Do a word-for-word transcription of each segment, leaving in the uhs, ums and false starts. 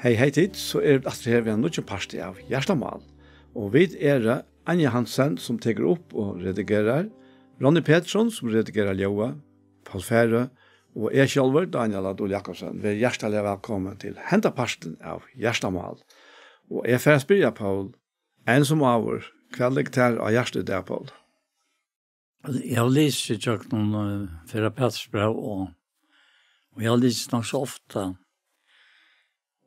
Hey, hey tit, so eru vit aftur her við ein nýggjan parti av Hjartamál. Og vit eru Anja Hansen, sum tekur upp og redigerar, Ronny Petersson, sum redigerar ljóðið, Poul Færø og eg sjálvur, Dánjal á Dul Jakobsen. Ver hjartaliga vælkomin til henda partin av Hjartamál. Og eg fari at spyrja Poul, enn sum áður, hvat liggur tær á hjarta í dag, Poul? Eg havi lisið ígjøgnum, eh, fyrra Peturs bræv, og, og eg havi lisið nokk so ofta.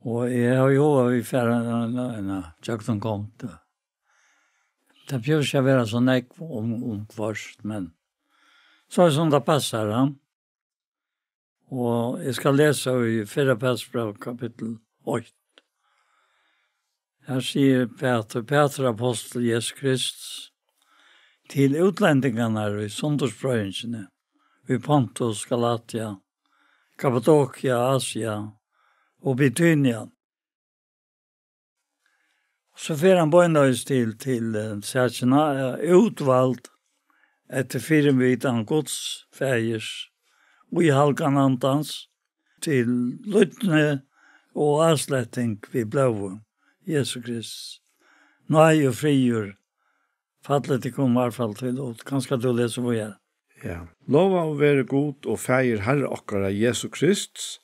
Og eg havi jú, at vit fara ein, ein, ein gjøgnumgongd. Tað behøvist ikki at vera so nógv um, um hvørt, men so er sum tað passar, ja. Og eg skal lesa í fyrra Peturs bræv, kapittul eitt. Her sigur Petur, Petur, apostul Jesu Krists, til útlendingarnar í sundurspreiðingini, í Pontus, Galatia, Kappadokia, Asia og Bitynia. So fer hann beinleiðis til, til, eh, sakina, eh, útvald eftir fyrivitan Guds Faðirs, í halgan Andans, til lýdni og ásletting við blóði Jesu Krists. Náði og friður falli tykkum varfærd í lut. Kanska tú lesur víðari. Ja. Lovaður veri Gud og Faðir Harra okkara Jesu Krists,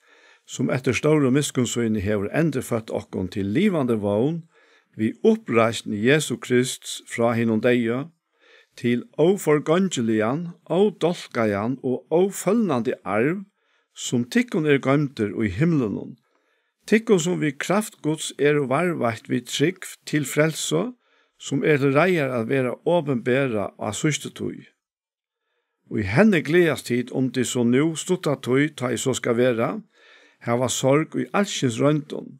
sum eftir stóru miskunn síni hevur endurføtt okkum til livandi vón við uppreisn Jesu Krists frá hinum deyðu, til óforgongiligan, ódálkaðan og ófølnandi arv, sum tykkum er goymdur í himlunum. Tykkum, sum við kraft Guds eru varðveitt við trúgv til frelsu, sum er til reiðar at vera opinberað á síðstu tíð. Og í henni gleðast tit, um tit so nú stutta tíð, tá ið so skal vera, hava sorg í alskyns royndum,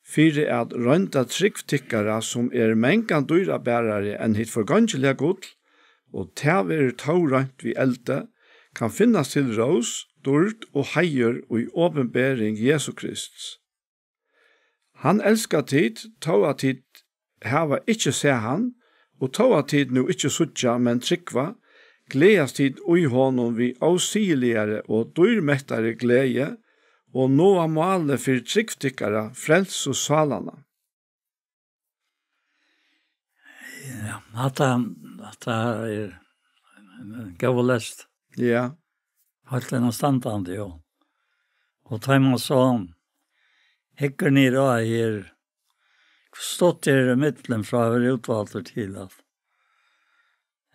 fyri at royndartrúgv tykkara, sum er mangan dýrabarari enn hitt forgongiliga gull, og tað verður tó roynt við eldi, kann finnast til rós, dýrd og heiður í opinbering Jesu Krists. Hann elskar tit, tó at tit hava ikki sæð hann, og tó at tit nú ikki síggja, men trúgva, gleðast tit í honum við ósigiligari og dýrmettari gleði, og náa málið fyri trúgv tykkara, frelsu sálanna. Ja, hatta, hatta er ein góður lestur. Ja. Heilt enastandandi, jú. Og tá man so hyggur niður á her, hvussu stutt er ímillum frá at vera útvaldur til at,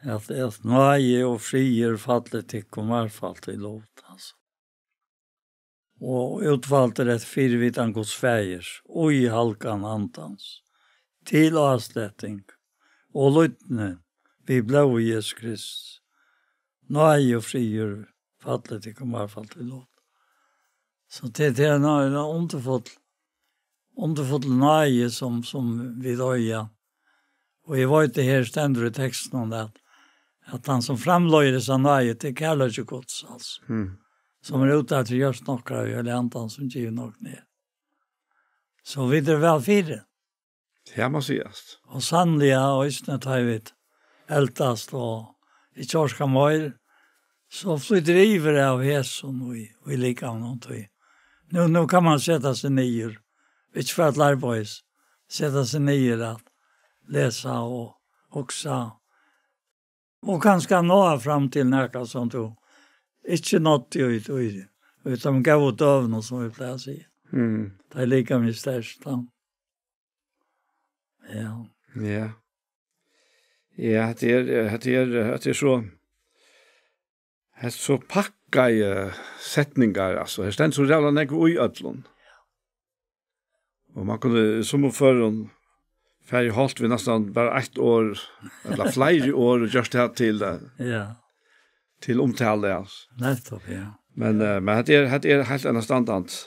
at, at náði og friður falli tykkum varfærd í lut, altso. Og útvaldur eftir fyrivitan Guds Faðirs, og í halgan Andans, til ásletting og lýdni við blóði Jesu Krists. Náði og friður falli tykkum varfærd í lut. So tað, tað er ein, ein undurfull, undurfull náði, sum, sum vit eiga. Og eg veit, tað her stendur í tekstinum, at, at hann sum framleiðir hesa náði, tað er kærleiki Guds, altso. Mm. Sum er útdeilt til jørðini okkara við Heilaga Andanum, sum givin okkum er. So vit eru væl fyri. Tað má sigast. Og sanniliga, og eisini tá vit eldast og ikki orka meir, so flýtur yvir av hesum í, í likamnum, tí nú, nú kann man seta seg niður, ikki fara til arbeiðis, seta seg niður at lesa og hugsa, og kanska náa fram til nakað sum tú ikki náddi í, í, í teimum góðu døgunum, sum vit plaga at siga. Mm. Tá er likamið sterkt, tá. Ja. Ja. Ja, hetta er, hetta er, hetta er so, hetta er so pakkaðar setningar, altso. Her stendur so ræðuliga nógv í øllum. Og man kundi í summum førum farið og holt við næstan bara eitt orð, ella fleiri orð, og gjørt tað til, eh, ja, til umtalu, altso. Nettupp, ja. Men, eh, men hetta er, hetta er heilt enastandandi.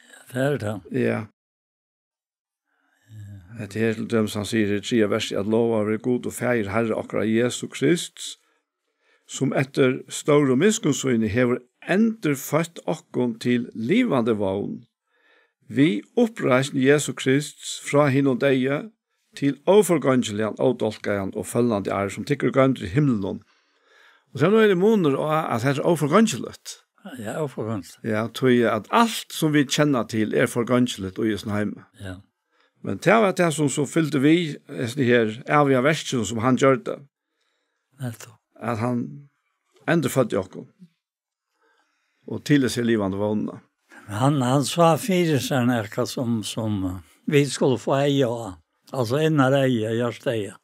Ja, tað er tað. Ja. Hetta her til dømis, hann sigur her í triðja versi, at lovaður veri Gud og Faðir Harra okkara Jesu Krists, sum eftir stóru miskunn síni hevur endurføtt okkum til livandi vón, við uppreisn Jesu Krists frá hinum deyðu, til óforgongiligan, ódálkaðan og følnandi arv, sum tykkum er goymdur í himlunum. Og so er nú ein munur á, at hetta er óforgongiligt. Ja, og forgongst. Ja, tí at alt sum vit kenna til er forgongiligt í hesum heimi. Ja. Men tað var tað sum so fylgdi við hesum her æviga verkinum sum hann gjørdi. Nettopp. At hann endurføddi okkum. Og til hesa livandi vónina. Hann, hann sá fyri sær nakað sum, sum, eh, vit skulu fáa eyga á. Altso innareygað, hjartaeygað.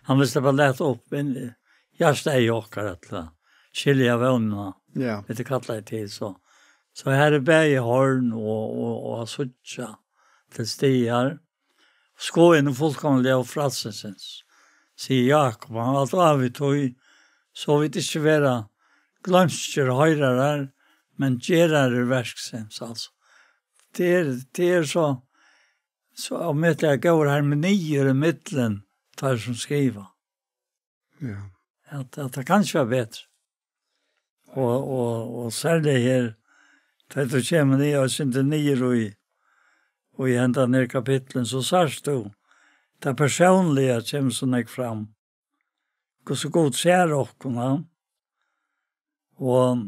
Hann visti bara lata upp inn í hjartaeygað okkara til at skilja vónina. Ja. Hetta kallaði til, so. So her er bæði horn og, og, og at síggja til staðar. Skoðin er fullkomiliga av frelsisins, sigur Jakob. Hann var alt av í tí, so vit ikki vera gloymskir hoyrarar, men gerarar verksins, altso. Tað er, tað er so, so ómetaliga góður harmoniur ímillum teir sum skriva. Ja. At, at tað kann ikki vera betri. Og, og, og serliga her, tá tú kemur niður, og sindur niður í, og í hendan her kapitlin, so sært tú, tað persónliga kemur so nógv fram. Hvussu Gud sær okkum, ja. Og,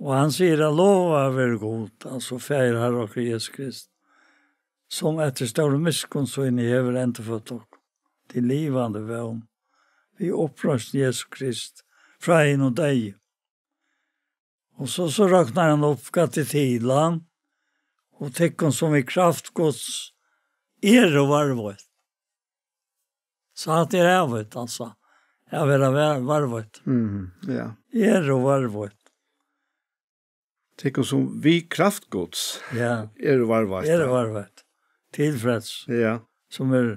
og hann sigur, at lovaður veri Gud, altso Faðir Harra okkara Jesu Krist, sum eftir stóru miskunn síni hevur endurføtt okkum til livandi vón við uppreisn Jesu Krist frá hinum deyðu. Og so, so roknar hann upp, hvat er til, ja? Og tykkum sum í kraft Guds eru varðveitt. So hatta er avheitt, altso. At vera var-, varðveitt. Mhm, ja. Eru varðveitt. Tykkum sum við kraft Guds Ja. eru varðveitt. Eru varðveitt. Til freds. Ja. Sum er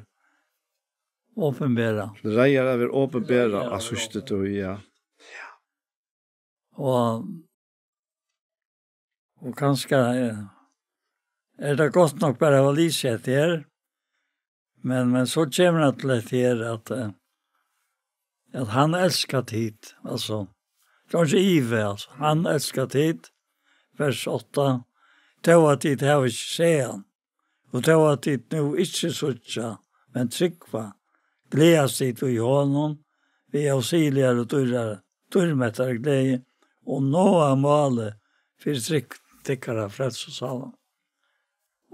opinbera. Reiðar at vera opinbera Ja, ja, á síðstu tíð, ja. Og, og kanska, eh, er tað gott nokk bara at hava lisið hetta her, men, men so kemur hann til hetta her, at, eh, at hann elskar tit, altso, tað er ikki ivi, altso, hann elskar tit, vers átta, tó at tit hava ikki sæð hann. Og tó at tit nú ikki síggja, men trúgva, gleðast tit í honum við ósigiligari og dýrari, dýrmættari gleði, og náa málið fyri trúgv tykkara, frelsu sála.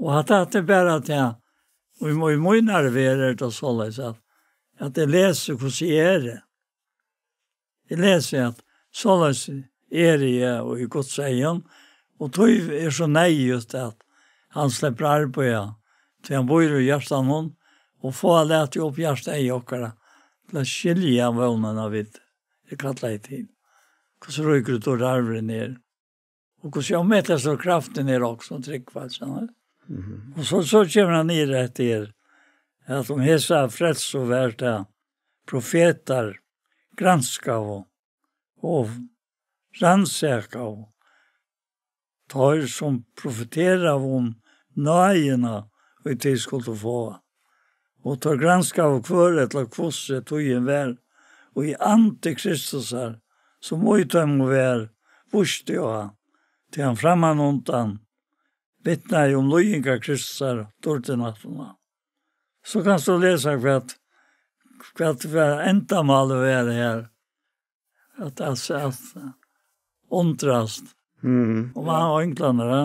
Og at hatta er bara tað, og í, í mínari verð er tað soleiðis, at, at eg lesi, hvussu eg eri. Eg lesi, at soleiðis eri eg í Guds eygum, og tí er so neyðugt, at hann sleppur arbeiða, tí hann býr í hjartanum, og fáa latið upp hjartaeygað okkara til at skilja vónina, vit eru kallaðir til. Hvussu ríkur og dýrur arvurin er. Og hvussu ómetaliga stór kraftin er í okkum sum trúgva, skilur tú. Mhm. Og so, so kemur hann niður eftir her, at um hesa frelsu var tað profetar granskaðu og rannsakaðu, teir sum profeteraðu um náðina, ið tit skuldu fáa. Og teir granskaðu hvør ella hvussu tíðin var, og í andi Kristusar, sum í teimum var, vísti á, tí hann frammanundan vitnaði um líðingar Kristusar, dýrd í náttúruna. So kanst tú lesa hvat, hvat var endamálið var her, at, at, at undrast. Mhm. Og man har einglarnar, ja.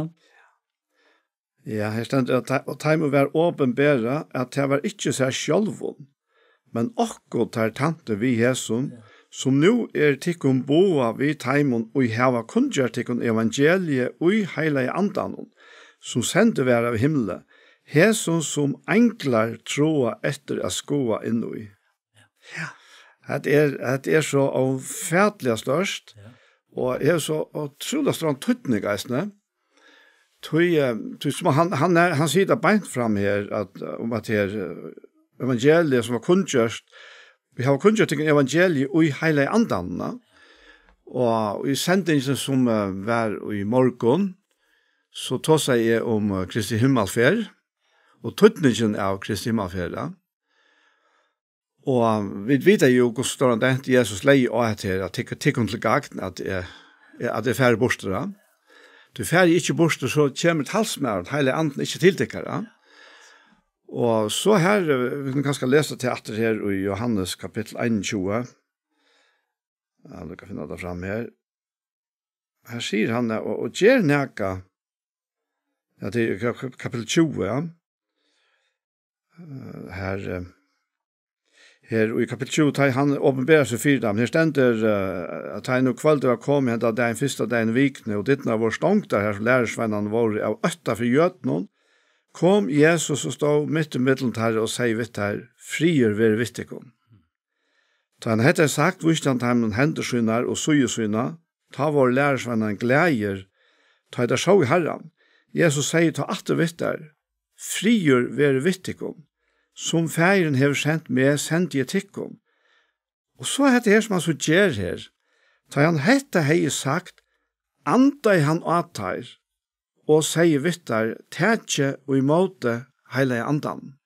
Ja, her stendur, at tei-, og teimum var opinberað, at tað var ikki sær sjálvum, men okkum tær tæntu við hesum, Ja. sum nú er tykkum boðað við teimum, ið hava kunngjørt tykkum evangeliið í heilaga andanum, sum sendur var av himli, hesum sum einglar tráa eftir at skoða inn í. Ja. Hetta er, hetta er so ófatiliga stórt, Ja. og hevur so ótrúliga stóran týdning eisini. Tí, eh, tí sum hann, hann er, hann sigur tað beint fram her, at, eh, um at her, eh, evangeliið sum var kunngjørt, vit hava kunngjørt tykkum evangeliið í heilaga andanum, ja. Og í sendingini sum, eh, var í morgun, so tosaði eg um, eh, Kristi himmalsferð, og týdningin av Kristi himmalsferð, ja. Og vit vita jú, hvussu stóran dent Jesus legði á hetta her, at tykkum, tykkum til gagn, at eg, at eg fari burtur, ja. Tí fari eg ikki burtur, so kemur talsmaðurin, heilagi andin, ikki til tykkara. Og so her, eh, vit kunnu kanska lesa tað aftur her í Jóhannes kapittul einogtjúgu. Ja, vit kunnu finna tað fram her. her sigur hann, og, og ger nakað. Ja, tað er ka-, ka-, kapittul tjúgu, ja. Eh, her, eh, her í kapittul tjúgu, tá hann opinberar seg fyri teimum. Her stendur, eh, at tá nú kvøldið var komið, henda dagin, fyrsta dagin í vikuni, og dyrnar vóru stongdar, har sum lærisveinarnir vóru av ótta fyri jødunum, kom Jesus og stóð mitt í millum teirra og segði við teir: Friður veri við tykkum. Tá hann hetta hevði sagt, vísti hann teimum hendur sínar og síðu sína. Tá vóru lærisveinarnir glaðir, tá ið teir sóu Harran. Jesus segði tá aftur við teir: Friður veri við tykkum. Sum Faðirin hevur sent meg, sendi eg tykkum. Og so hetta her, sum hann so ger her. Tá hann hetta hevði sagt, andaði hann á teir og segði við teir: Takið í móti Heilaga Andanum.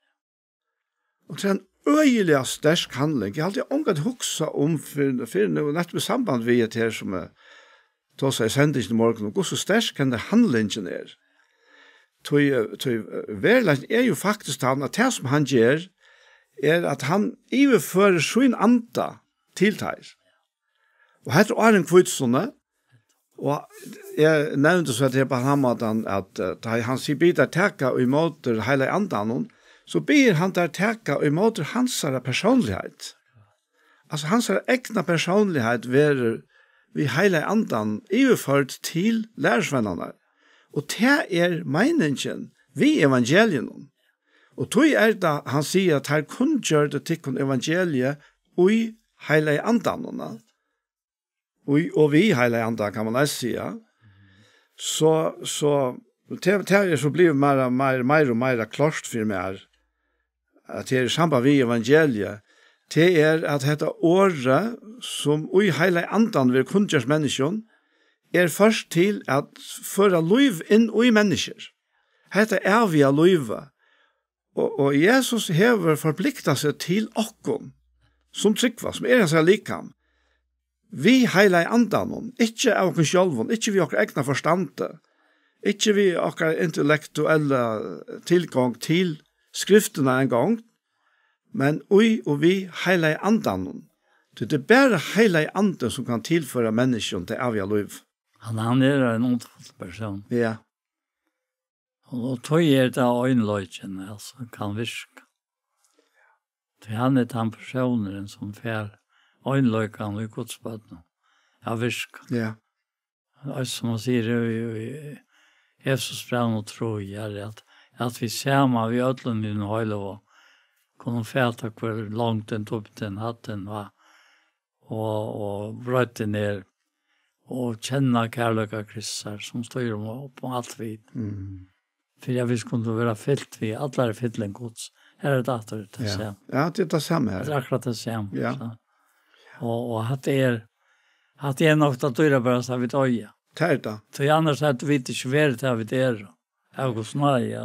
Og tað er ein øgiliga sterk handling. Eg haldi, eg ongantíð hugsa um fyrr, fyrr nú, nettupp í samband við hetta her, sum eg tosaði í sendingini í morgun, um hvussu sterk henda handlingin er. Tí, eh, tí, eh, veruleikin er jú faktiskt tann, at tað, sum hann ger, er, at hann yvirførir sín anda til teir. Og hetta er áðrenn hvítusunnu, og eg nevndi so, at her á hann mátan, at, eh, tá hann sigur: Bið teir taka í móti Heilaga Andanum, so biður hann teir taka í móti hansara persónligheit. Altso, hansara egna persónligheit verður við Heilaga Andanum yvirførd til lærisveinarnar. Og tað er meiningin við evangeliinum. Og tí er tað, hann sigur, at teir kunngjørdu tykkum evangeliið í Heilaga Andanum, ja. Í og við Heilaga Anda, kann man eisini siga. So, so, tað, tað er so blivið meira, meira, meira og meira klárt fyri mær, at tað er í samband við evangeliið, tað er, at hetta orðið, sum í Heilaga Andanum verður kunngjørt menniskjum, er ført til at føra lív inn í menniskjur. Hetta æviga lívið. Og, og Jesus hevur forpliktað seg til okkum, sum trúgva, sum er hansara likam, við Heilaga Andanum, ikki av okkum sjálvum, ikki við okkara egna forstandi, ikki við okkara intellektuella tilgongd til skriftina eingong, men í og við Heilaga Andanum. Tí tað er bara Heilagi Andin, sum kann tilføra menniskjum tað æviga lív. Hann, hann er ein undurfullur persónur. Ja. Og, og tí er tað einleikin, altso, kann virka. Tí hann er tann persónurin, sum fær einleikan í Guds børnum at virka. Ja. Og sum hann sigur í, í Efesusbrævinum trý, er at, at vit saman við øllum hinum heilagu kunnu fata, hvør longdin, dýpdin, hæddin var, og, og breiddin er, og kenna kærleika Krists, sum stígur um, upp um alt vit. Mm. Fyri at vit skuldu vera fylt við allari fylling Guds. Her er tað aftur tað Ja. sama. Ja, tað er tað sama her. Tað er akkurát tað sama, Ja. so. Og, og at tað er, at tað er nokk tað dýrabarasta vit eiga. Tað er tað. Tí annars høvdu vit ikki verið tað vit eru. Av Guds náði, ja.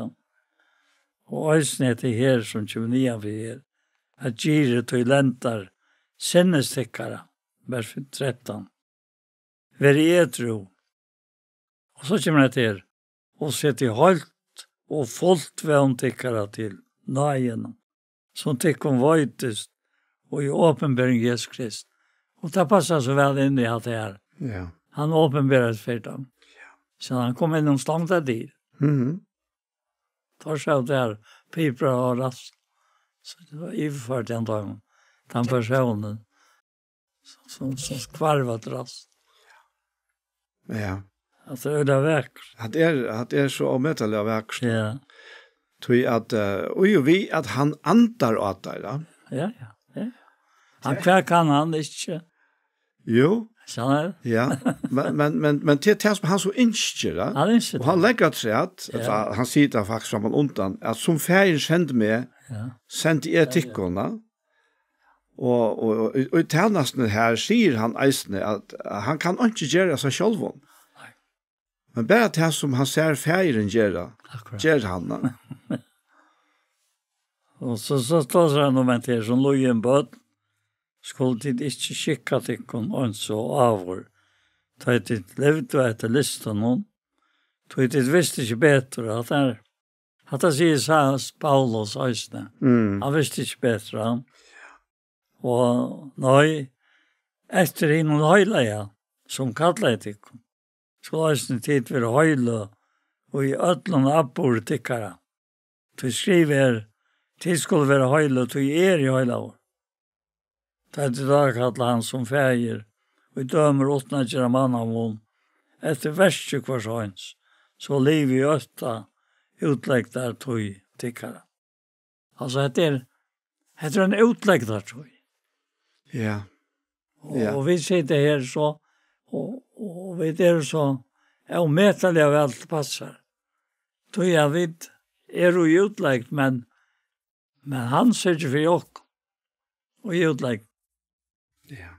Og eisini hetta her, sum kemur niðan fyri her, at girðið tí lendar sinnis tykkara, vers trettan. Verið edrú. Og so kemur hetta her, og setið heilt og fult vón tykkara til náðina, sum tykkum veitist í opinbering Jesu Krist. Og tað passar so væl inn í alt tað her. Ja. Hann opinberar seg fyri teimum. Ja. So hann kom inn um stongdar dyr. Mhm. Teir sóu tað her, pipra og ræst. So tað var yvirført til teimum. Tann persónin, sum, sum, sum hvarv at ræst. Ja. At tað er øgiliga vakurt. At er, at er so ómetaliga vakurt. Ja. Tí at, eh, og jú, við at hann andar á teir, ja. Ja, ja, ja. Hann, hvat kann hann ikki? Jú. Sannur. Ja. Men, men, men, men til, til hann so ynskir, ja. Hann ynskir Og hann tað. leggur afturat, Ja. at hann sigur tað faktiskt fram undan, at sum Faðirin sendi meg, Ja. sendi eg Ja, ja. tykkum, ja. Og, og, og, og í tænastuni her sigur hann eisini, at, at hann kann ikki gera seg sjálvum. Nei. Men bara tað sum hann sær Faðirin gera, Akkurát. ger hann, ja. Og so, so tosar hann um hetta her, sum lýðin børn, skulu tit ikki skikka tykkum eins og áður, tá ið tit livdu eftir lystunum, tí tit vistu ikki betur, at tær, hatta sigur Sa-, Paulus eisini. Mm. Hann visti ikki betur, hann. Og nei, eftir hinum heilaga, sum kallaði tykkum. skulu eisini tit vera heilig í øllum atburði tykkara. Tí skrivað er: Tit skulu vera heilig, tí eg eri heilagur. Tá tit ákalla hann sum faðir, og dømir uttan at gera mannamun, eftir verki hvørs eins, so livi í ótta, útlegg tær tíð tykkara. Altso, hetta er, hetta er ein útlegdartíð. Ja. Og, Ja. og vit sita her so, og, og vit eru so ómetaliga væl tilpassar. Tí at vit eru í útlegd, men, men hann syrgir fyri okkum. Og í útlegd. Ja.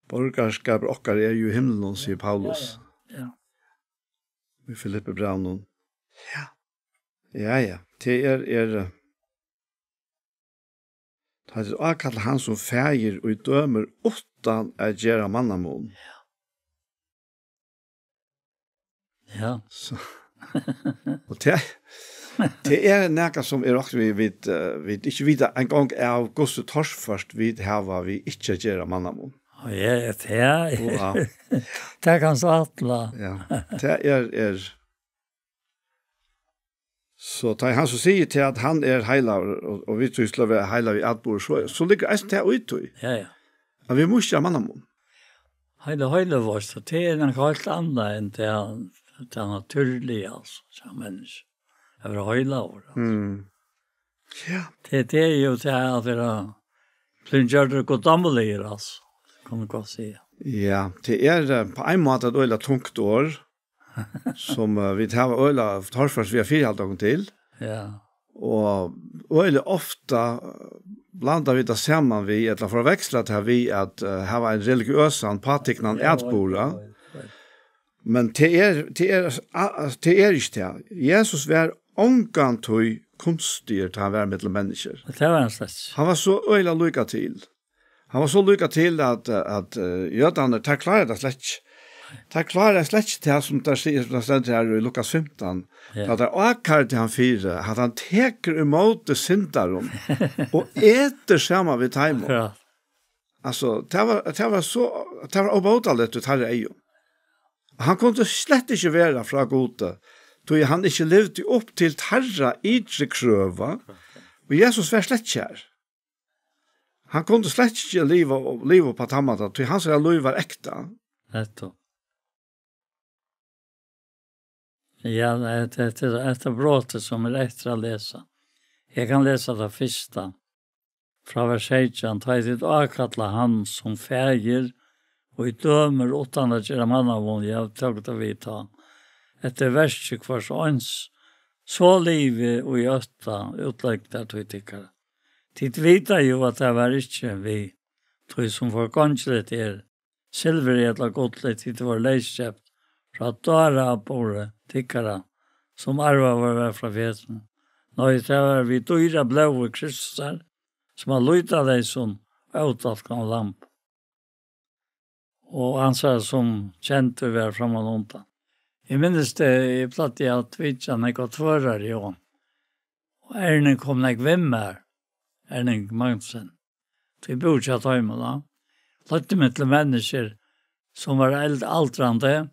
Borgarskapur okkara er jú í himlunum, sigur Paulus. Ja, ja. Í Filippibrævinum. Ja. Ja, ja. Tað er, er, eh, tá tit ákalla hann sum faðir, og dømir uttan at gera mannamun. Ja. Ja. So. Og tað, tað er nakað sum er okkum vit, vit, eh, vit ikki vita eingong av, hvussu torført vit hava við ikki at gera mannamun. Og ja, tað, Og, ja. tað kann so ætla. Ja, tað er, er. So tá hann so sigur til at hann er heilagur, og, og vit tí skulu vera heilagur í atburð, so, so liggur eisini tað í tí. Ja, ja. At vit mugu ikki gera mannamun. Heila, heila veitst, tað er nakað heilt annað enn tað, tað natúrliga, altso, hjá menniskju. At vera heilagur, altso. Mm. Ja. Tað, tað er jú tað at vera blivin gjørdur guddómligur, altso, kann man gott siga. Ja, tað er, eh, á ein máta eitt øgiliga tungt orð, sum, eh, vit hava øgiliga torført við at fyrihalda okkum til. Ja. Og øgiliga ofta, eh, blanda vit tað saman við, ella forveksla tað við at, eh, hava ein religiøsan, pátignan Ja, atburð. Oj, oj, oj. Men tað er, tað er, a-, a-, tað er ikki tað. Jesus var ongantíð kunstigur, tá hann var millum menniskjur. Og tað var hann slett. Hann var so øgiliga líka til. Hann var so líka til at, at, eh, jødarnir, teir kláraðu tað slett ikki. Teir kláraðu slett ikki tað sum teir siga, sum tað stendur her í Lukas fimtan. Ja. At teir ákærdu hann fyri, at hann tekur ímóti syndarum og etur saman við teimum. Ja. Altso, tað var, tað var so, tað var óbótaligt í teirra eygum. Hann kundi slett ikki vera frá Gudi, tí hann ikki livdi upp til teirra ytru krøva, og Jesus var slett ikki har. Hann kundi slett ikki liva, liva upp á tann mátan, tí hansara lív var ekta. Nettupp. Ja, hetta, hetta, hetta brotið sum er eftir at lesa. Eg kann lesa tað fyrsta. Frá vers seytjan: Tá ið tit ákalla hann sum faðir, og dømir uttan at gera mannamun, ja, tók tað við tá. Eftir verki hvørs eins, so livi í ótta, útlegg tær tíð tykkara. Tit vita jú, at tað var ikki við tí, sum forgongiligt er, silvuri ella gulli, tit vóru leyskeypt frá dáraatburði tykkara, sum arvaður var frá fedrum. Nei, tað var við dýra blóði Kristusar, sum av lýtaleysum ódálkaðum lamb. Og hansara, sum kendur var frammanundan. Eg minnist, eh, eg plagdi at vitja nógv á Tvøroyri, og Erling kom nógv við mær, Erling Magnussen. Tí eg búði hjá teimum, tá. Leiddi meg til menniskjur, sum var eld-, aldrandi,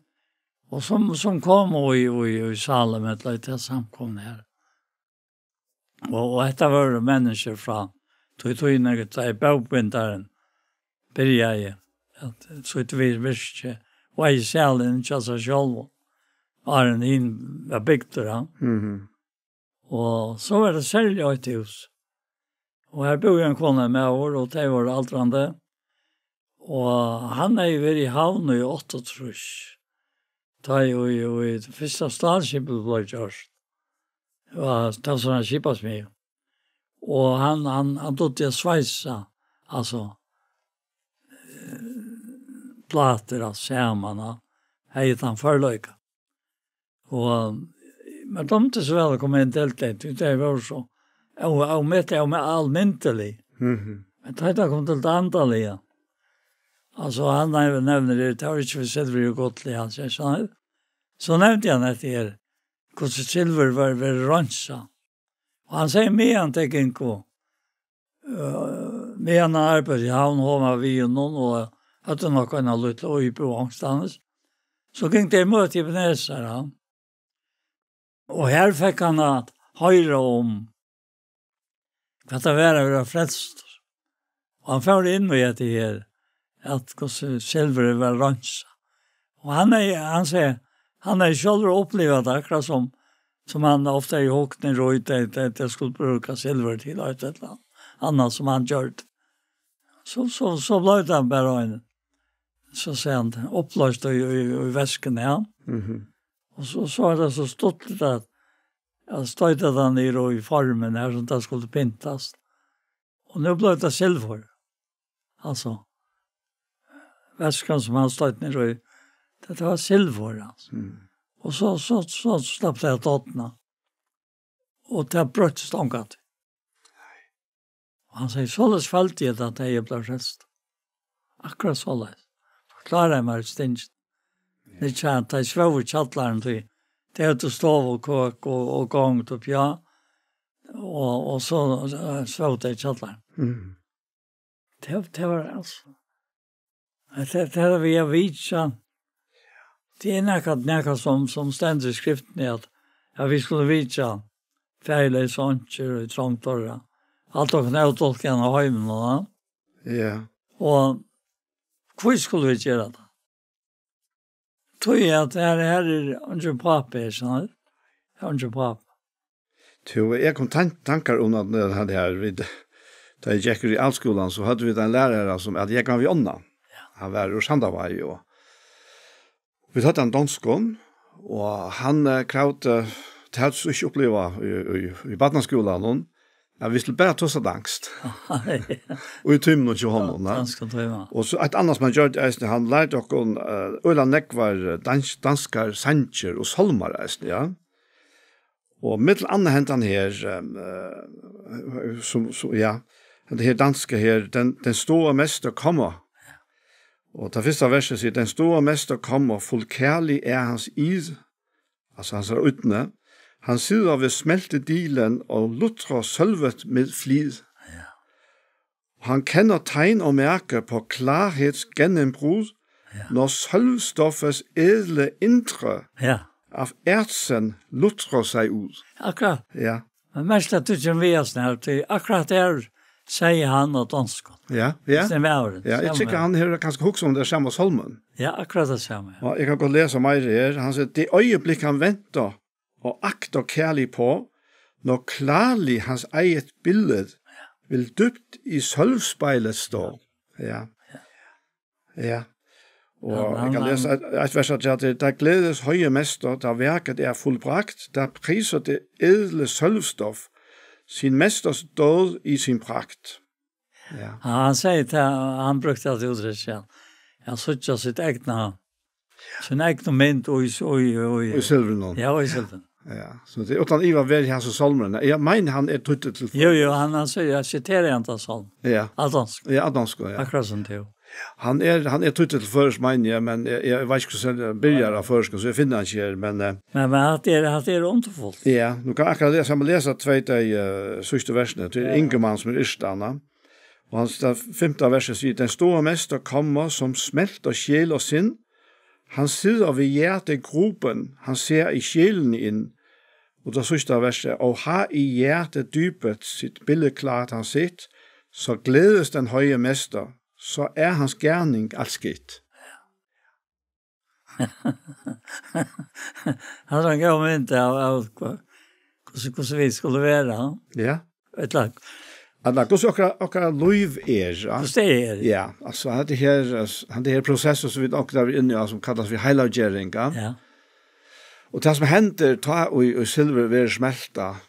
og sum, sum komu í, í, í Salem, ella í ta samkomuna her. Og, og hetta vóru menniskjur frá tí tíðini, tá ið bókbindarin byrjaði at, so viðvíkja, og eigi salin hjá sær sjálvum, áðrenn hin var bygdur, ja. Mhm. Og so var tað serliga eitt hús. Og har búði ein kona og ein maður, og tey vóru aldrandi. Og hann hevði verið í Havn í áttaogtrýss. Tá ið, ið, ið fyrsta stálskipið bleiv gjørt. Og tað var so ein skipasmiður. Og hann, hann, hann dugdi at sveisa, altso, eh, plátur, altso, saman, ja. Hevði tann førleika. Og mær dámdi so væl at koma inn til tey, tí tey vóru so ó-, ómetaliga, óme-, almyndilig. Mhm. Men tá ið tað kom til tað andaliga, altso, hann nev-, nevnir her, tað var ikki við silvuri og gulli, hann sigur, so, so nevndi hann hetta her, hvussu silvur var, verður reinsað. Og hann sigur, meðan tey gingu, øh, meðan hann arbeiddi í Havn, hon var við honum, og høvdu nokk eina lítla íbúð onkustaðnis. So gingu teir í møti Ebenezer, ja. Og her fekk hann at hoyra um, hvat tað var at vera frelstur. Og hann fór inn í hetta her, at hvussu silvurið var reinsað. Og hann er, hann sigur, hann er sjálvur upplivað tað, akkurát sum, sum hann ofta í hugni røyt, at, at, at skuldi brúka silvur til eitt ella annað sum hann gjørdi. So, so, so bleiv tað bara ein, so sigur hann, upployst í, í, í veskuni, ja. Mhm. Og so, so er tað so stuttligt at, at stoyta tað niður í formin her, sum tað skuldi pyntast. Og nú bleiv tað silvur. Altso, veskan sum hann stoyt niður í, tað, tað var silvur, altso. Mm. Og so, so, so slapp tað at dotna. Og tað broyttist ongantíð. Og hann sigur, soleiðis føldi eg tað, tá eg bleiv frelstur. Akkurát soleiðis. Forkláraði mær stingin. Ja. Ikki hann, tá eg svóv í kjallaranum, tí tey høvdu stovu og køk og, og gongd uppi, ja. Og, og so, eh, svóv tey í kjallaranum. Mm. Tað, tað var, altso, at tað, tað er við at vitja. Tað er nakað, nakað sum, sum stendur í skriftini, at, at vit skulu vitja faðirleysar einkjur í trong teirra. Alt okkara ódolkaða heim, va? Ja. Og hví skulu vit gera tað? Tí at her, her er eingin pápi, skilur tú? Her er eingin pápi. Tú, eg kom tan-, tankar um at, eh, hann her, vit, tá eg gekk í realskúlan, so høvdu vit ein lærara sum æt Jógvan við Ánna. Ja. Hann var úr Sandavági, og vit høvdu ein donskan, og hann, eh, kravdi, tað høvdu vit ikki upplivað í, í, í barnaskúlanum, at vit skuldu bara tosa danskt. Ja. Og í tímunum hjá honum, ja. Danskan tíma. Og so eitt annað sum hann gjørdi eisini, hann lærdi okkum, eh, øgiliga nógvar, eh, dans-, danskar sangir og sálmar eisini, ja. Og millum annað hendan her, ehm, eh, sum, sum, ja, hendan her danska her, den, den store mester kommer. Og tað fyrsta versið sigur, den store mester kommer, fuldkærlig er hans id, altso hansara ídni. Han sidder ved smeltedielen og lutrer sølvet med flid. Ja. Han kender tegn og mærker på klarheds gennembrud, ja, når sølvstoffets edle indre, ja, af erzen lutrer sig ud. Akkurát. Ja. Men mest at tú kemur við oss nær til, akkurát her sigur hann á donskum. Ja, ja. Sum er maðurin. Ja, eg tykki, hann hevur kanska hugsað um tað sama sálmin. Ja, akkurát tað sama, ja. Og eg kann gott lesa meira her. Hann sigur, det øjeblik han venter og agter kærligt på, når klarligt hans eget billede vil dybt i sølvspejlet stå. Ja. Ja. Og eg kann lesa eitt, eitt vers, at det, der glædes høje mester, da værket er fuldbragt, der priser det edle sølvstof sin mesters død i sin pragt. Ja. Ja, hann sigur tað, hann brúkti tað úttrykk, ja. Hann sær sítt egna, sín egnu mynd í, í, í, í silvrinum. Ja, í silvrinum. Ja, so tað er uttan iva verið hans og sálmur. Eg meini, hann er týddur til... Jú, jú, hann, hann sigur, eg siteri hann til sálm. Ja. Á donskum. Ja, á donskum, ja. Akkurát sum tú. Hann er, hann er týddur til føroyskt, meini eg, men eg, eg veit ikki, hvussu hann byrjar á føroyskum, so eg finni hann ikki her, men, eh, men, men hatta er, hatta er undurfult. Ja, nú kann eg akkurát lesa, eg má lesa tvey, tey, eh, síðstu versini. Tað er Ingemann, sum er yrkjari, ja. Og hann, tað fimta versið sigur, den store mester kommer som smelter sjæl og sind. Han sidder ved hjertegruben, han ser i sjælen ind. Og tað síðsta versið, og har i hjertedybet sit billede klart han set, så glædes den høje mester, så er hans gerning alt sket. Hann er ein góð mynd av, av hva-, hvussu, hvussu vit skulu vera, ha? Ja. Ella, ella, hvussu okkara, okkara lív er, ja. Hvussu tað er. Ja, altso, hetta her, altso, hetta her prosessur, sum vit onkuntíð eru inni á, sum kallast fyri heilaggjering, ja. Ja. Og tað, sum hendir, tá ið, ið silvur verður smeltað,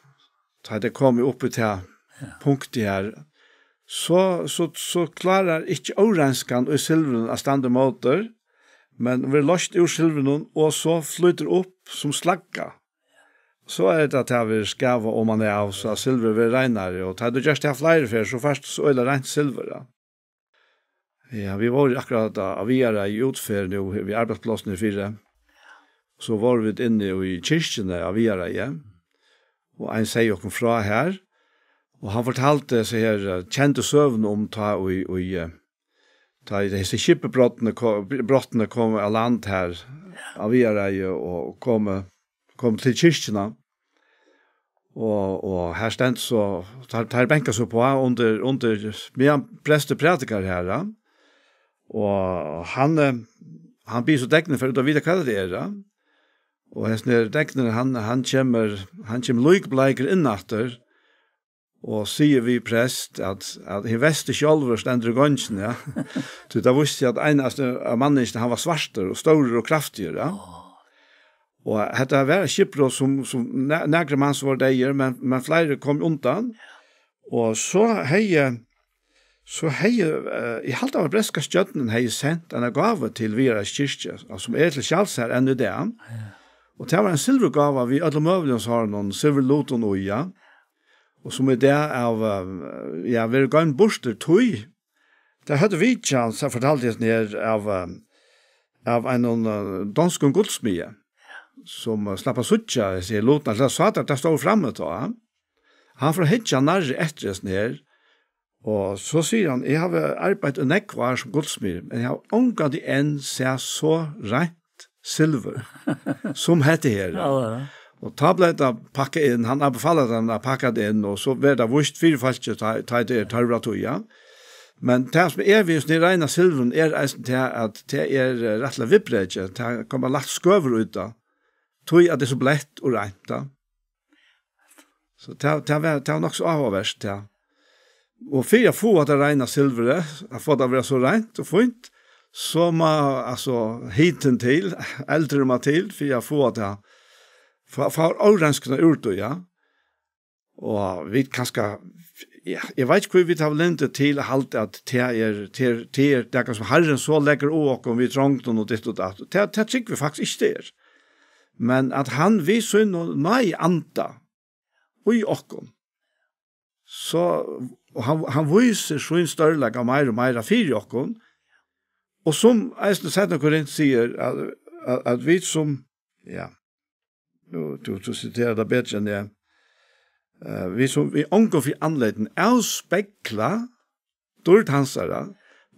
tá tað er komið upp í tað, ja, punktið her, so, so, so klárar ikki óreinskan í silvrinum at standa ímóti, men verður loyst úr silvrinum og so flýtur upp sum slagga. So er tað, at tað verður skavað oman av, so at silvurið verður reinari, og tá tú gert tað fleiri ferð, so fært tú so øgiliga reint silvur, ja. Ja, vit vóru akkurát á, á Viðareiði í útferð nú við arbeiðsplássini fyri. So vóru vit inni í kirkjuni á Viðareiði, og ein segði okkum frá har, og hann fortaldi hesa her, eh, kendu søguna um tá í, í, eh, tá ið hesi skipbrotini ko-, brotini komu á land her á Viðareiði og komu, komu til kirkjuna. Og, og her stendur so, teir, teir banka so uppá undir, undir, meðan prestur prædikar her, ja. Og hann, eh, hann biður so degnin fara út at vita, hvat tað er, ja. Og hesin her degnurin, hann, hann kemur, hann kemur líkbleikur inn aftur og sigur við prest, at, at hin versti sjálvur stendur í gongini, ja. Tí tað vísti seg, at einasti av manningini, hann var svartur og stórur og kraftigur, ja. Og hetta var eitt skipbrot, sum, sum na-, nakrir mans vóru deyðir, men, men fleiri kom undan. Og so hevði, so hevði, eh, eg haldi, at bretska stjórnin hevði sent eina gávu til Viðareiðis kirkju, sum er til skjals her enn í dag. Ja. Og tað var ein silvurgáva við øllum møguligum sovorðnum silvurlutum í, ja. Og sum í dag av, eh, ja, verður goymd burtur, tí tað høvdu vitjað, so fortaldi hesin her, av, eh, av einum, eh, donskum gullsmiði, sum, eh, slapp at síggja hesar lutirnar, so sá tað, tað stóð frammi tá. Hann fór at hyggja nærri eftir hesum her, og so sigur hann: "Eg havi arbeitt í nógv ár sum gullsmiður, men eg havi ongantíð enn sæð so reint silvur sum hetta her." Ja, ja. Og tá bleiv tað pakkað inn, hann anbefalir teimum at pakka tað inn, og so verður tað víst fyri fólki, tá, tá tað er tørvur á tí, ja. Men tað sum er við hesum reina silvurinum er eisini tað, at tað er, eh, rættiliga viðbrekið, tað kemur lætt skøvur út av, tí at tað er so bleytt og reint, ja. So tað, tað var, tað var nokk so áhugavert, ja. Og fyri at fáa tað reina silvurið, at fáa tað at vera so reint og fínt, so má, altso, hitin til, eldurin má til, fyri at fáa tað, fá, fá óreinskurnar úr tí, ja. Og vit kanska, ja, eg veit ikki, hví vit hava lyndi til at halda, at tað er, tað er, tað er nakað, sum Harrin so leggur á okkum við trongdum og ditt og datt. Tað, tað trúgvi eg faktiskt ikki, tað er. Men at hann við sínum náði anda í okkum, so, og hann, hann vísir sín stórleika meira og meira fyri okkum, og sum eisini seinna Korint sigur, at, at, at vit sum, ja, nú, tú, tú siterar tað betri enn eg, eh, vit sum við ongum fyri andlitinum avspegla dýrd hansara,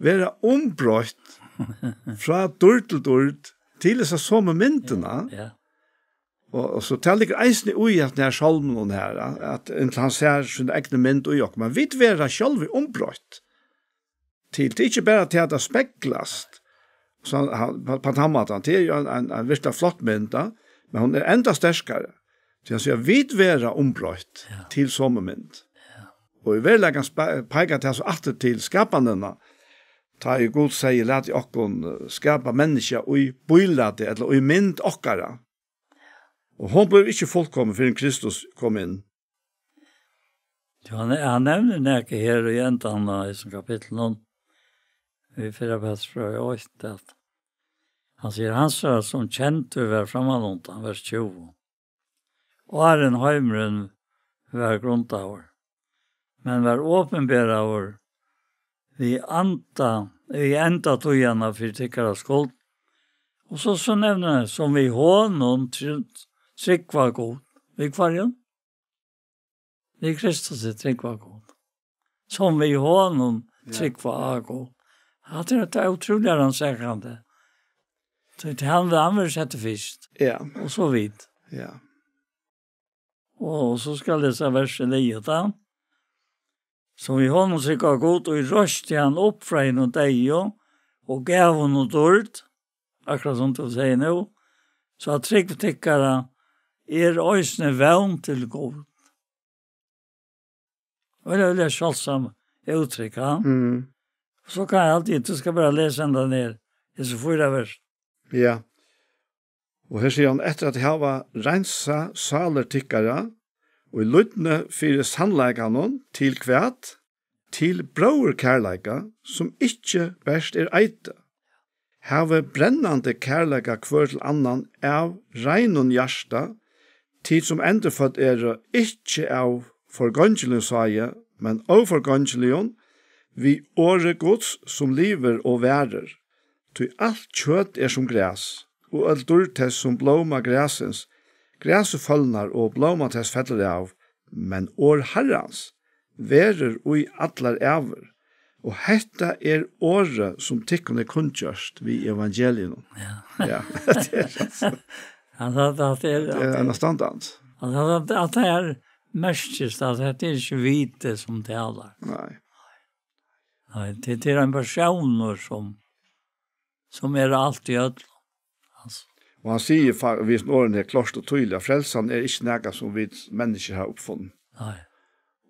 verða umbroytt frá dýrd til dýrd, til hesa somu myndina. Ja. Og, og so tað liggur eisini í, at nær sálmin her, ja, at inntil hann sær sína egnu mynd í okkum. Men vit verða sjálvi umbroytt til, tað er ikki bara til at tað speglast, so hann, hann, på, på tann mátan, tað er jo ein, ein, ein virkelig flott mynd, ja, men hon er enda sterkari. Tí hann sigur, at vit verða umbroytt, ja, til somu mynd. Ja. Og í veruleikanum spe-, peikar tað so aftur til skapanina, tá ið Gud segði: "Lat okkum, eh, skapa menniskja í bílæti, ella í mynd okkara." Og hon blívur ikki fullkomin, fyrr enn Kristus kom inn. Ja, hann, hann nevnir nakað her í endan av hesum kapitlinum. Í fyrra Petursbrævi eitt, at hann sigur: "Hansara, sum kendur var frammanundan", vers tjúgu, "áðrenn heimurin var grundaður, men var opinberaður við anda, við enda tíðanna fyri tykkara skuld." Og so, so nevnir hann: "Sum við honum tr-, trúgva Gud." Við hvørjum? Við Kristus er trúgva Gud. "Sum við honum, ja, trúgva á Gud." Hatta er, tað er ótrúliga rannsakandi. So tað hann, hann verður settur fyrst. Ja. Og so vit. Ja. Og so skal eg lesa versið liðugt, tá. "Sum við honum trúgva á Gud, og reisti hann upp frá hinum deyðu, og gav honum dýrd", akkurát sum tú sigur nú, "so at trúgv tykkara er eisini vón til Gud." Øgiliga, øgiliga sjáldsom úttrykk, ha? Mm. So kann eg altíð, tú skal bara lesa hendan her, hesi fýra vers. Ja. Og her sigur hann: "Eftir at hava reinsað sálir tykkara, og í lydni fyri sannleikanum, til hvat? Til bróðurkærleika, sum ikki bert er eita. Havið brennandi kærleika hvør til annan av reinum hjarta, tit sum endurfødd eru, ikki av forgongiligum sáði, men óforgongiligum, við orði Guds, sum livir og varir. Tí alt kjøt er sum gras, og øll dýrd tess sum blóma grasins. Grasið følnar, og blóma tess fellur av, men orð Harrans verður í allar ævir." Og hetta er orðið, sum tykkum er kunngjørt við evangelium. Ja. Ja, tað er, altso, at, at, at, tað er, at, er ein standard. At, at, at tað er merkist, at hetta er ikki viti sum talar. Nei. Nei, tað, tað er ein persónur sum, sum er alt í øllum. Altso. Og hann sigur fa-, við orðini her klárt og týðiliga, at frelsan er ikki nakað sum vit menniskjur hava uppfunnið. Nei.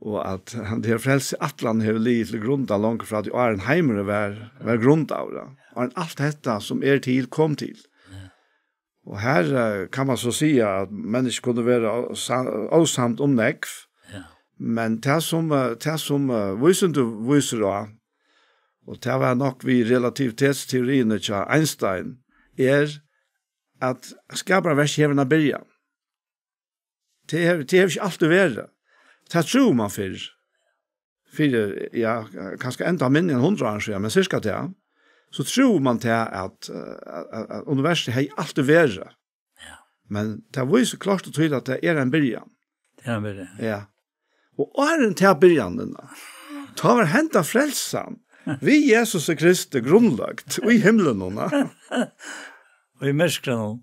Og at hann, tað her frelsiætlan hevur ligið til grundar longu frá tí áðrenn heimurin var, var grundaður, ja. Áðrenn alt hetta sum er til, kom til. Ja. Og her, eh, kann man so siga at menniskju kunnu vera ósa-, ósamd um nógv, ja, men tað sum, eh, tað sum, eh, vísindi vísir á, og tað var nokk við relativitetsteoriini hjá Einstein, er at skaparverkið hevur eina byrjan. Tað hevur, tað hevur ikki altíð verið. Tað trúði man fyrr. Fyri, ja, kanska enda minni enn hundrað árum síðan, men cirka tað. So trúði man tað at, eh, at, at, at universitið hevði altíð verið. Ja. Men tað vísir klárt og týðiliga at tað er ein byrjan. Tað er ein byrjan. Ja. Og áðrenn tað byrjanin, tá var henda frelsan við Jesus Kristi grundlagt í himlinum, ja. Og í myrkrinum.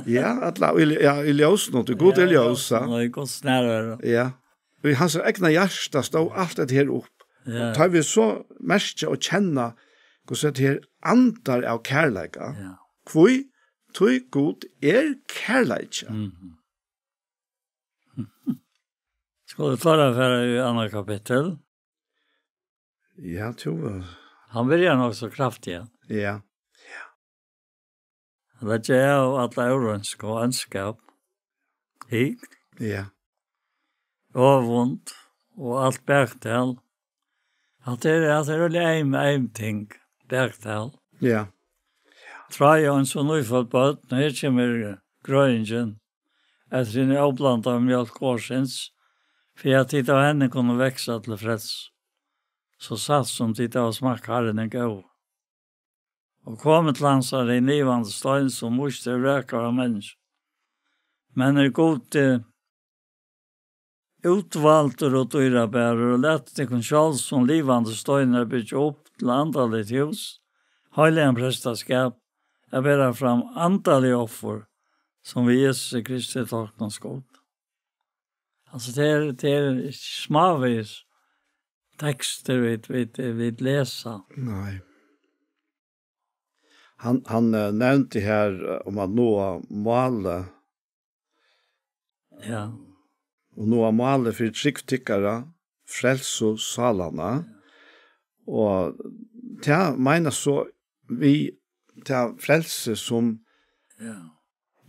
Ja, alla, í, ja, í ljósinum, tí Gud er ljós, ja. Og í Guds nærveru. Ja. Og í hans egna hjarta stóð alt hetta her upp. Ja. Og tá vit so merkja og kenna, hvussu hetta her andar av kærleika. Ja. Hví? Tí Gud er kærleiki. Mhm. Skulu vit klára at fara í annað kapittul? Ja, tú, eh. Hann byrjar nokk so kraftigt, ja. Ja. Leggja av alla óreinsku og óndskap, hikl, ja, øvund og alt baktal. At tað er, at tað er øgiliga eym, eym ting, baktal. Ja. Tráið eins og nýfødd børn, og her kemur grøðingin, at tað er óblandað mjólk orðsins, fyri at tit av henni kunnu vaksa til frelsu, so satt sum tit hava smakkað Harran er góður. Og komið til hansara hin livandi stein, sum víst er vrakaður av menniskjum, men er Gudi útvaldur og dýrabærur, og latið tykkum sjálv sum livandi steinar byggja upp til andaligt hús, heiligan prestaskap, at bera fram andalig offur, sum við Jesusi Kristi táknast Gud. Altso, tað er, tað er smávegis tekstir vit, vit, vit lesa. Nei. Hann, hann, eh, nevndi her, eh, um at náa málið. Ja. Og náa málið fyri trúgv tykkara, frelsu sálanna. Og tað meinar so við tað frelsi sum, ja,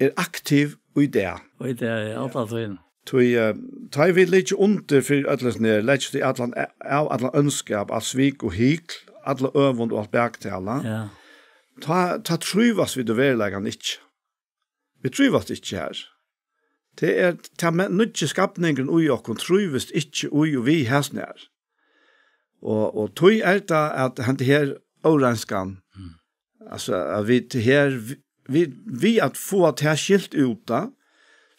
er aktiv í dag. Og í dag, ja, alla tíðina. Tí, eh, tá ið vit liggja undir fyri øllum hesum her, leggja tí allan, av allan óndskap, alt svik og hikl, alla øvund og alt baktala, ja, tá, tá trívast vit í veruleikanum ikki. Vit trívast ikki her. Tað er, tað men-, nýggi skapningurin í okkum trívist ikki í og við hasum her. Og, og tí er tað at henda her óreinskan, mm, altso, at vit her, vi-, vit, við at fáa tað skilt út, tá,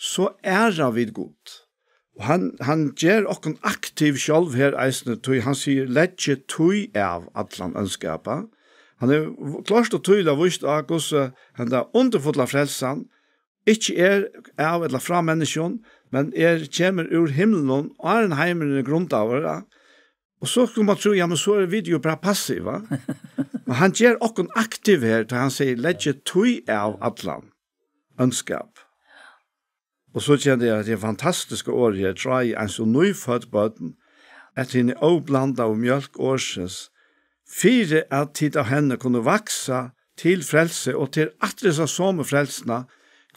so æra vit Gud. Og hann, hann ger okkum aktiv sjálv her eisini, tí hann sigur, "Leggið tí av allan óndskapa." Hann er v-, klárt og týðiliga víst á, hvussu henda undurfulla frelsan ikki er av ella frá menniskjum, men er, kemur úr himlinum, áðrenn heimurin er grundaður, ja. Og so skuldi man trúð, ja, men so eru vit jú bara passiv, va? Men hann ger okkum aktiv her, tá hann sigur, "Leggið tí av allan óndskap." Og so kennir eg hetta fantastiska orðið her, tráið eins og nýfødd børn, at hini óblandaðu mjólk orðsins, fyri at tit av henni kunnu vaksa til frelsi, og til aftur hesa somu frelsuna,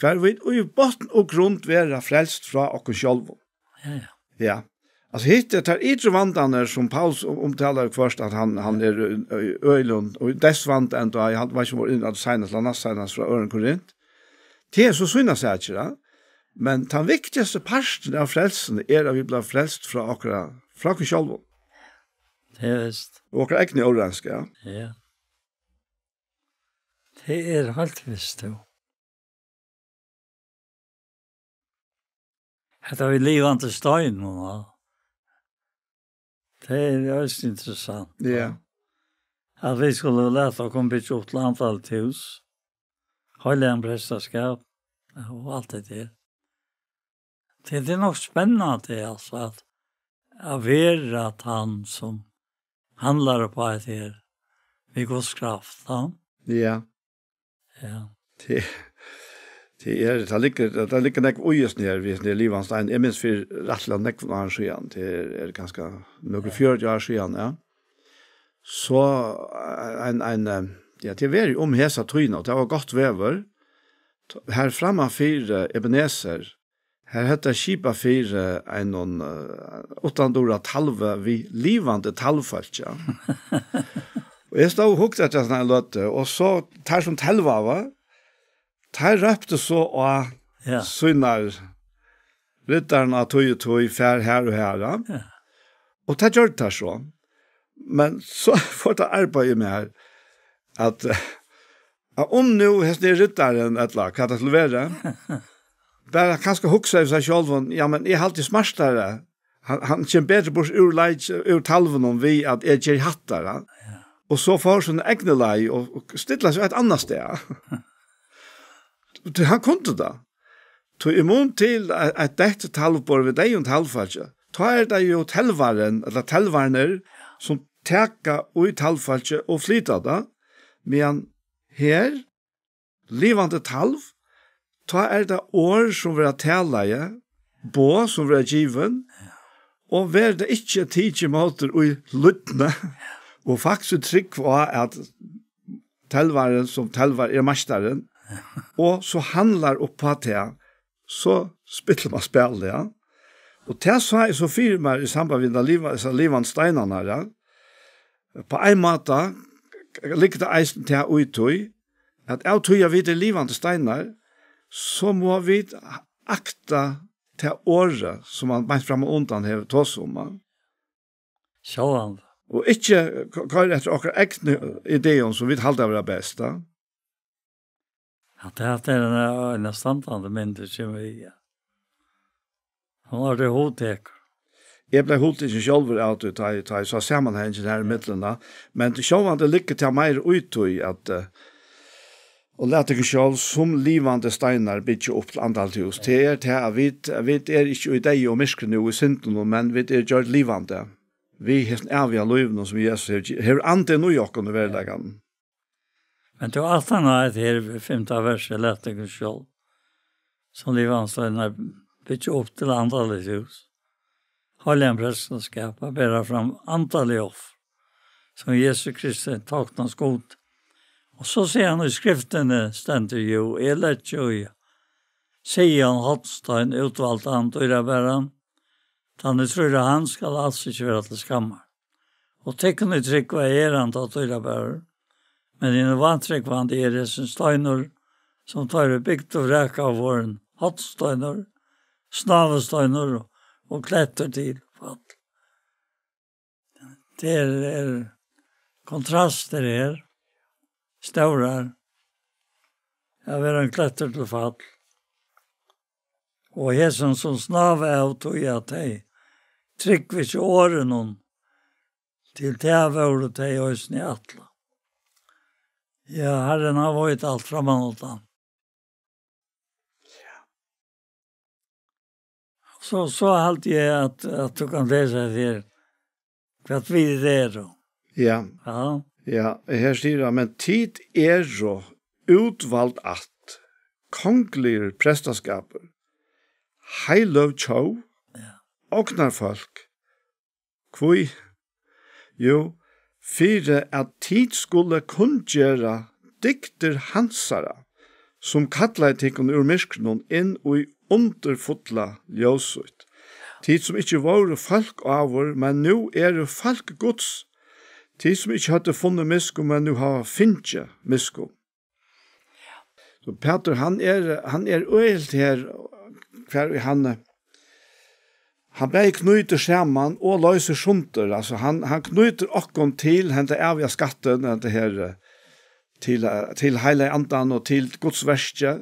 hvar vit í botn og grund verða frelst frá okkum sjálvum. Ja, ja. Ja. Altso, hitt er tær ytru vandarnir, sum Paulus um-, umtalar hvørt, at hann, hann er, ø, ø, øgiligum, og deyðsvandi enntá, eg haldi, veit ikki, um vit vóru inni á tí seinast, ella næstseinast frá øðrum Korint. Tað er so sínar sakir, ja. Men tann viktigasti parturin av frelsuni er, at vit blíva frelst frá okkara, frá okkum sjálvum. Tað er vist. Og okkara egnu óreinsku, ja. Ja. Tað er heilt vist, tú. Hetta við livandi steinum, ja. Tað er eisini interessant, ja. at vit skulu lata okkum byggja upp til andaligt hús, heiligan prestaskap og alt det der. Det, det er nok spennende, altså, at, at være at han som handlar upp á det her, við Guds kraft, ja. Ja. Ja. Det, det er, det ligger, det ligger nok ui oss ned, hvis det er livet hans egen. Jeg minns for rettelig nok noen år siden, det er, er ganske noen fjørt år siden, ja. Så en, en, eh, ja, det var jo om hesa tøyna, og det var godt vever. Her framme for eh, Ebenezer, her hette skipet for eh, en noen uh, uttandora talve vi livende talvfalt, ja. Og jeg stod og hukte etter sånne løte, og så tar som talva var, tar røpte så og Ja. Synar rittaren av tøy og tøy, fær her og her, ja. Ja. Og det gjør det så. Men så får det arbeide med her, at, eh, at om nu, hvis det er rittaren, et eller annet, hva det skulle være, bare kanskje hukse seg selv, ja, men jeg har alltid smartere. Han, han kommer bedre bort ur leid, ur talven om vi, at jeg gjør hattere. Ja. Og så får sånne egne leid, og, og stiller seg et annet sted. Tí hann kundi tað. Tí í mun til at, at detta talvborð við deyðum talvfólki, tá er tað jú telvarin, ella telvarnir, sum taka í talvfólki og flyta tað, meðan her, livandi talv, tá er tað orð sum verða talaði, boð sum verða givin, og verður tað ikki tikið mótur í lydni, og faktiskt trúgv á at telvarin sum telvar er meistarin, og so handlar upp á tað, so spillir man spælið, ja. Og tað sá eg so fyri mær í samband við ta liva-, hesa livandi steinarnar, ja. På ein máta liggur tað eisini tað í tí, at av tí at vit eru livandi steinar, so má vit akta tað orðið, sum man beint fram og undan hevur tosað um, ja. Sjálvandi. Og ikki ko-, koyra eftir okkara egnu ideum, sum vit halda vera best, ja. Ja, tað er ein, ein standandi mynd, sum vit, ja. Hon var tað hugtekur. Eg bleiv hugtikin sjálvur av tí, tá eg, tá eg sá samanhangin her í millum, ja. Men sjálvandi liggur tað meira í tí, at, eh, og lat tykkum sjálv sum livandi steinar byggja upp til andaligt hús. Tað er tað, at vit, at vit eru ikki í deyða og myrkri nú í syndunum, men vit eru gjørd livandi. Við hesum æviga lívinum, sum Jesus hevur gi-, hevur andin í okkum í veruleikanum. Men tú, aftan á hetta her, fimta versið, lat tykkum sjálv, sum livandi steinar, byggja upp til andaligt hús. Heiligan prestaskap, at bera fram andalig offur, sum Jesu Kristi táknast Gud. Og so sigur hann, í skriftini stendur jú, eg leggi í Sion hornstein, útvaldan, dýrabæran, tann ið trýr á hann skal als ikki vera til skammar. Og tykkum ið trúgva er hann tá dýrabærur, men hinum vantrúgvandi er hesin steinur, sum teir eru bygd og vrakað, vorðin hornsteinur, snávusteinur og, og klettur til fall. Tað er, er kontrastir her, stórar, at vera ein klettur til fall. Og hesin sum snáva av tí at tey trúgva ikki orðinum, til tað vóru tey eisini ætlað. Ja, Harrin, hann veit alt frammanundan. So, so haldi eg at, at tú kann lesa her, hvat vit eru. Ja. Ja. Ja, her sigur hann, men tit eru útvald ætt, kongligur prestaskapur, heiløg tjóð, ja, ognarfólk. Hví? Jú, fyri at tit skulu kunngera dygdir hansara, sum kallaði tykkum úr myrkrinum inn í undurfulla ljós sítt. Tit, sum ikki vóru fólk áður, men nú eru fólk Guds. Tit, sum ikki høvdu funnið miskunn, men nú hava fingið miskunn. So Pætur, hann er, hann er øgiliga her, hvar er hann, hann bæði knýtir saman og loysir sundur. Altso, hann, hann knýtir okkum til henda æviga skattin, hetta her, eh, til, eh, til heilaga andan og til Guds verki.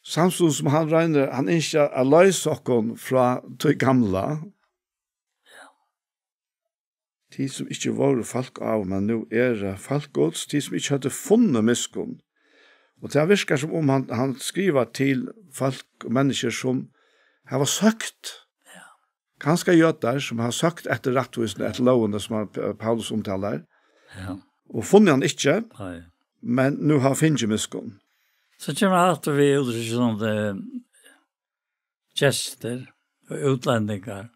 Samstundis sum hann roynir, hann ynskir at loysa okkum frá tí gamla. Tit sum ikki vóru fólk áður, men nú eru fólk Guds, tit sum ikki høvdu funnið miskunn. Og tað virkar, sum um hann, hann skrivar til fólk og menniskjur, sum hava søkt, kanska jødar, sum hava søkt eftir rættvísini, eftir lógini, sum hann, Paulus umtalar, Ja. og funnið hann ikki, Nei. men nú hava fingið miskunn. So kemur hann aftur við úttrykki sum, eh, gestir og útlendingar.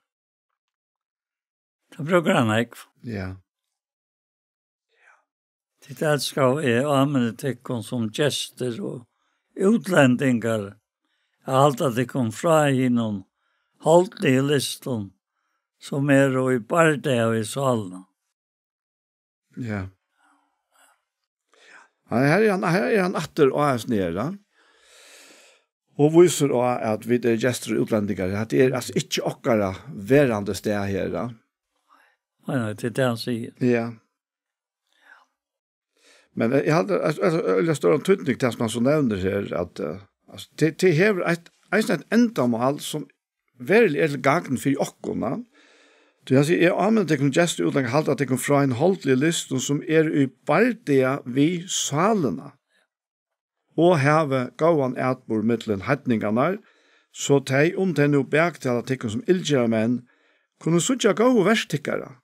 Tað brúkar hann nógv. Ja. Tit elskaðu, eg áminni tykkum sum gestir og útlendingar, at halda tykkum frá hinum holdligu lystum, sum eru í bardaga við sálina. Ja. Her, her er hann, her er hann aftur á hesum her, ja. Og vísir á, at vit eru gestir og útlendingar. At tað er, altso, ikki okkara verandi stað her, ja. Nei, nei, tað er tað hann sigur. Ja. Men eg haldi, at, at, at, at stóran týdning, tað sum hann so nevnir her, at, eh, altso, tað, tað hevur eitt, eisini eitt endamál, sum veruliga er til gagn fyri okkum, ja. Tí hann sigur, eg áminni tykkum gestir útlendingar, halda tykkum frá hinum holdligu lystum, sum eru í bardaga við sálina, og havi góðan atburð millum heidningarnar, so tey, um tey nú baktala tykkum sum illgerðarmenn, kunnu síggja góðu verk tykkara,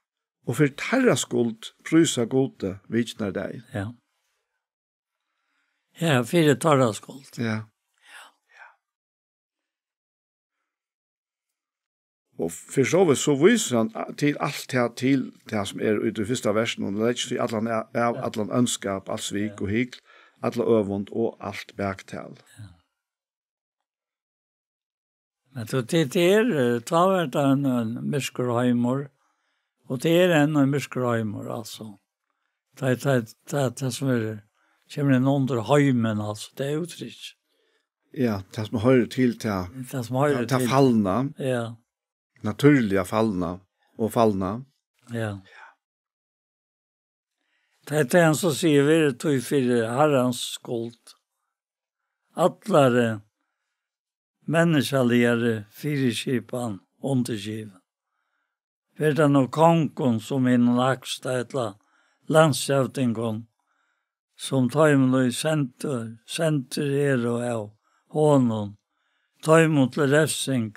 og fyri teirra skuld prísa Gudi vitjinardagin. Ja. Ja, fyri teirra skuld. Ja. Og fyri so vítt, so vísir hann a-, til alt tað, til tað sum er úti í fyrsta versinum, og leggur seg allan av, av allan óndskap, alt svik og hykl, alla øvund og alt baktal. Ja. Men so tað, tað er, eh, tá var tað ein, ein myrkur heimur, og tað er enn ein myrkur heimur, altso. Tað, tað, tað, tað sum er, kemur inn undir heimin, altso, tað er úttrykk. Ja, tað sum hoyrir til tað, Tað sum hoyrir tað, tað til. Falna, Ja, natúrliga falna og falna. Ja. Tað er tað hann so sigur, verið tí fyri Harrans skuld, allari menniskjaligari fyriskipan undirgivin. Ver tað nú kongum sum hinum hægsta ella landshøvdingum, sum teimum, ið sendur, sendir eru av honum, teimum til revsing,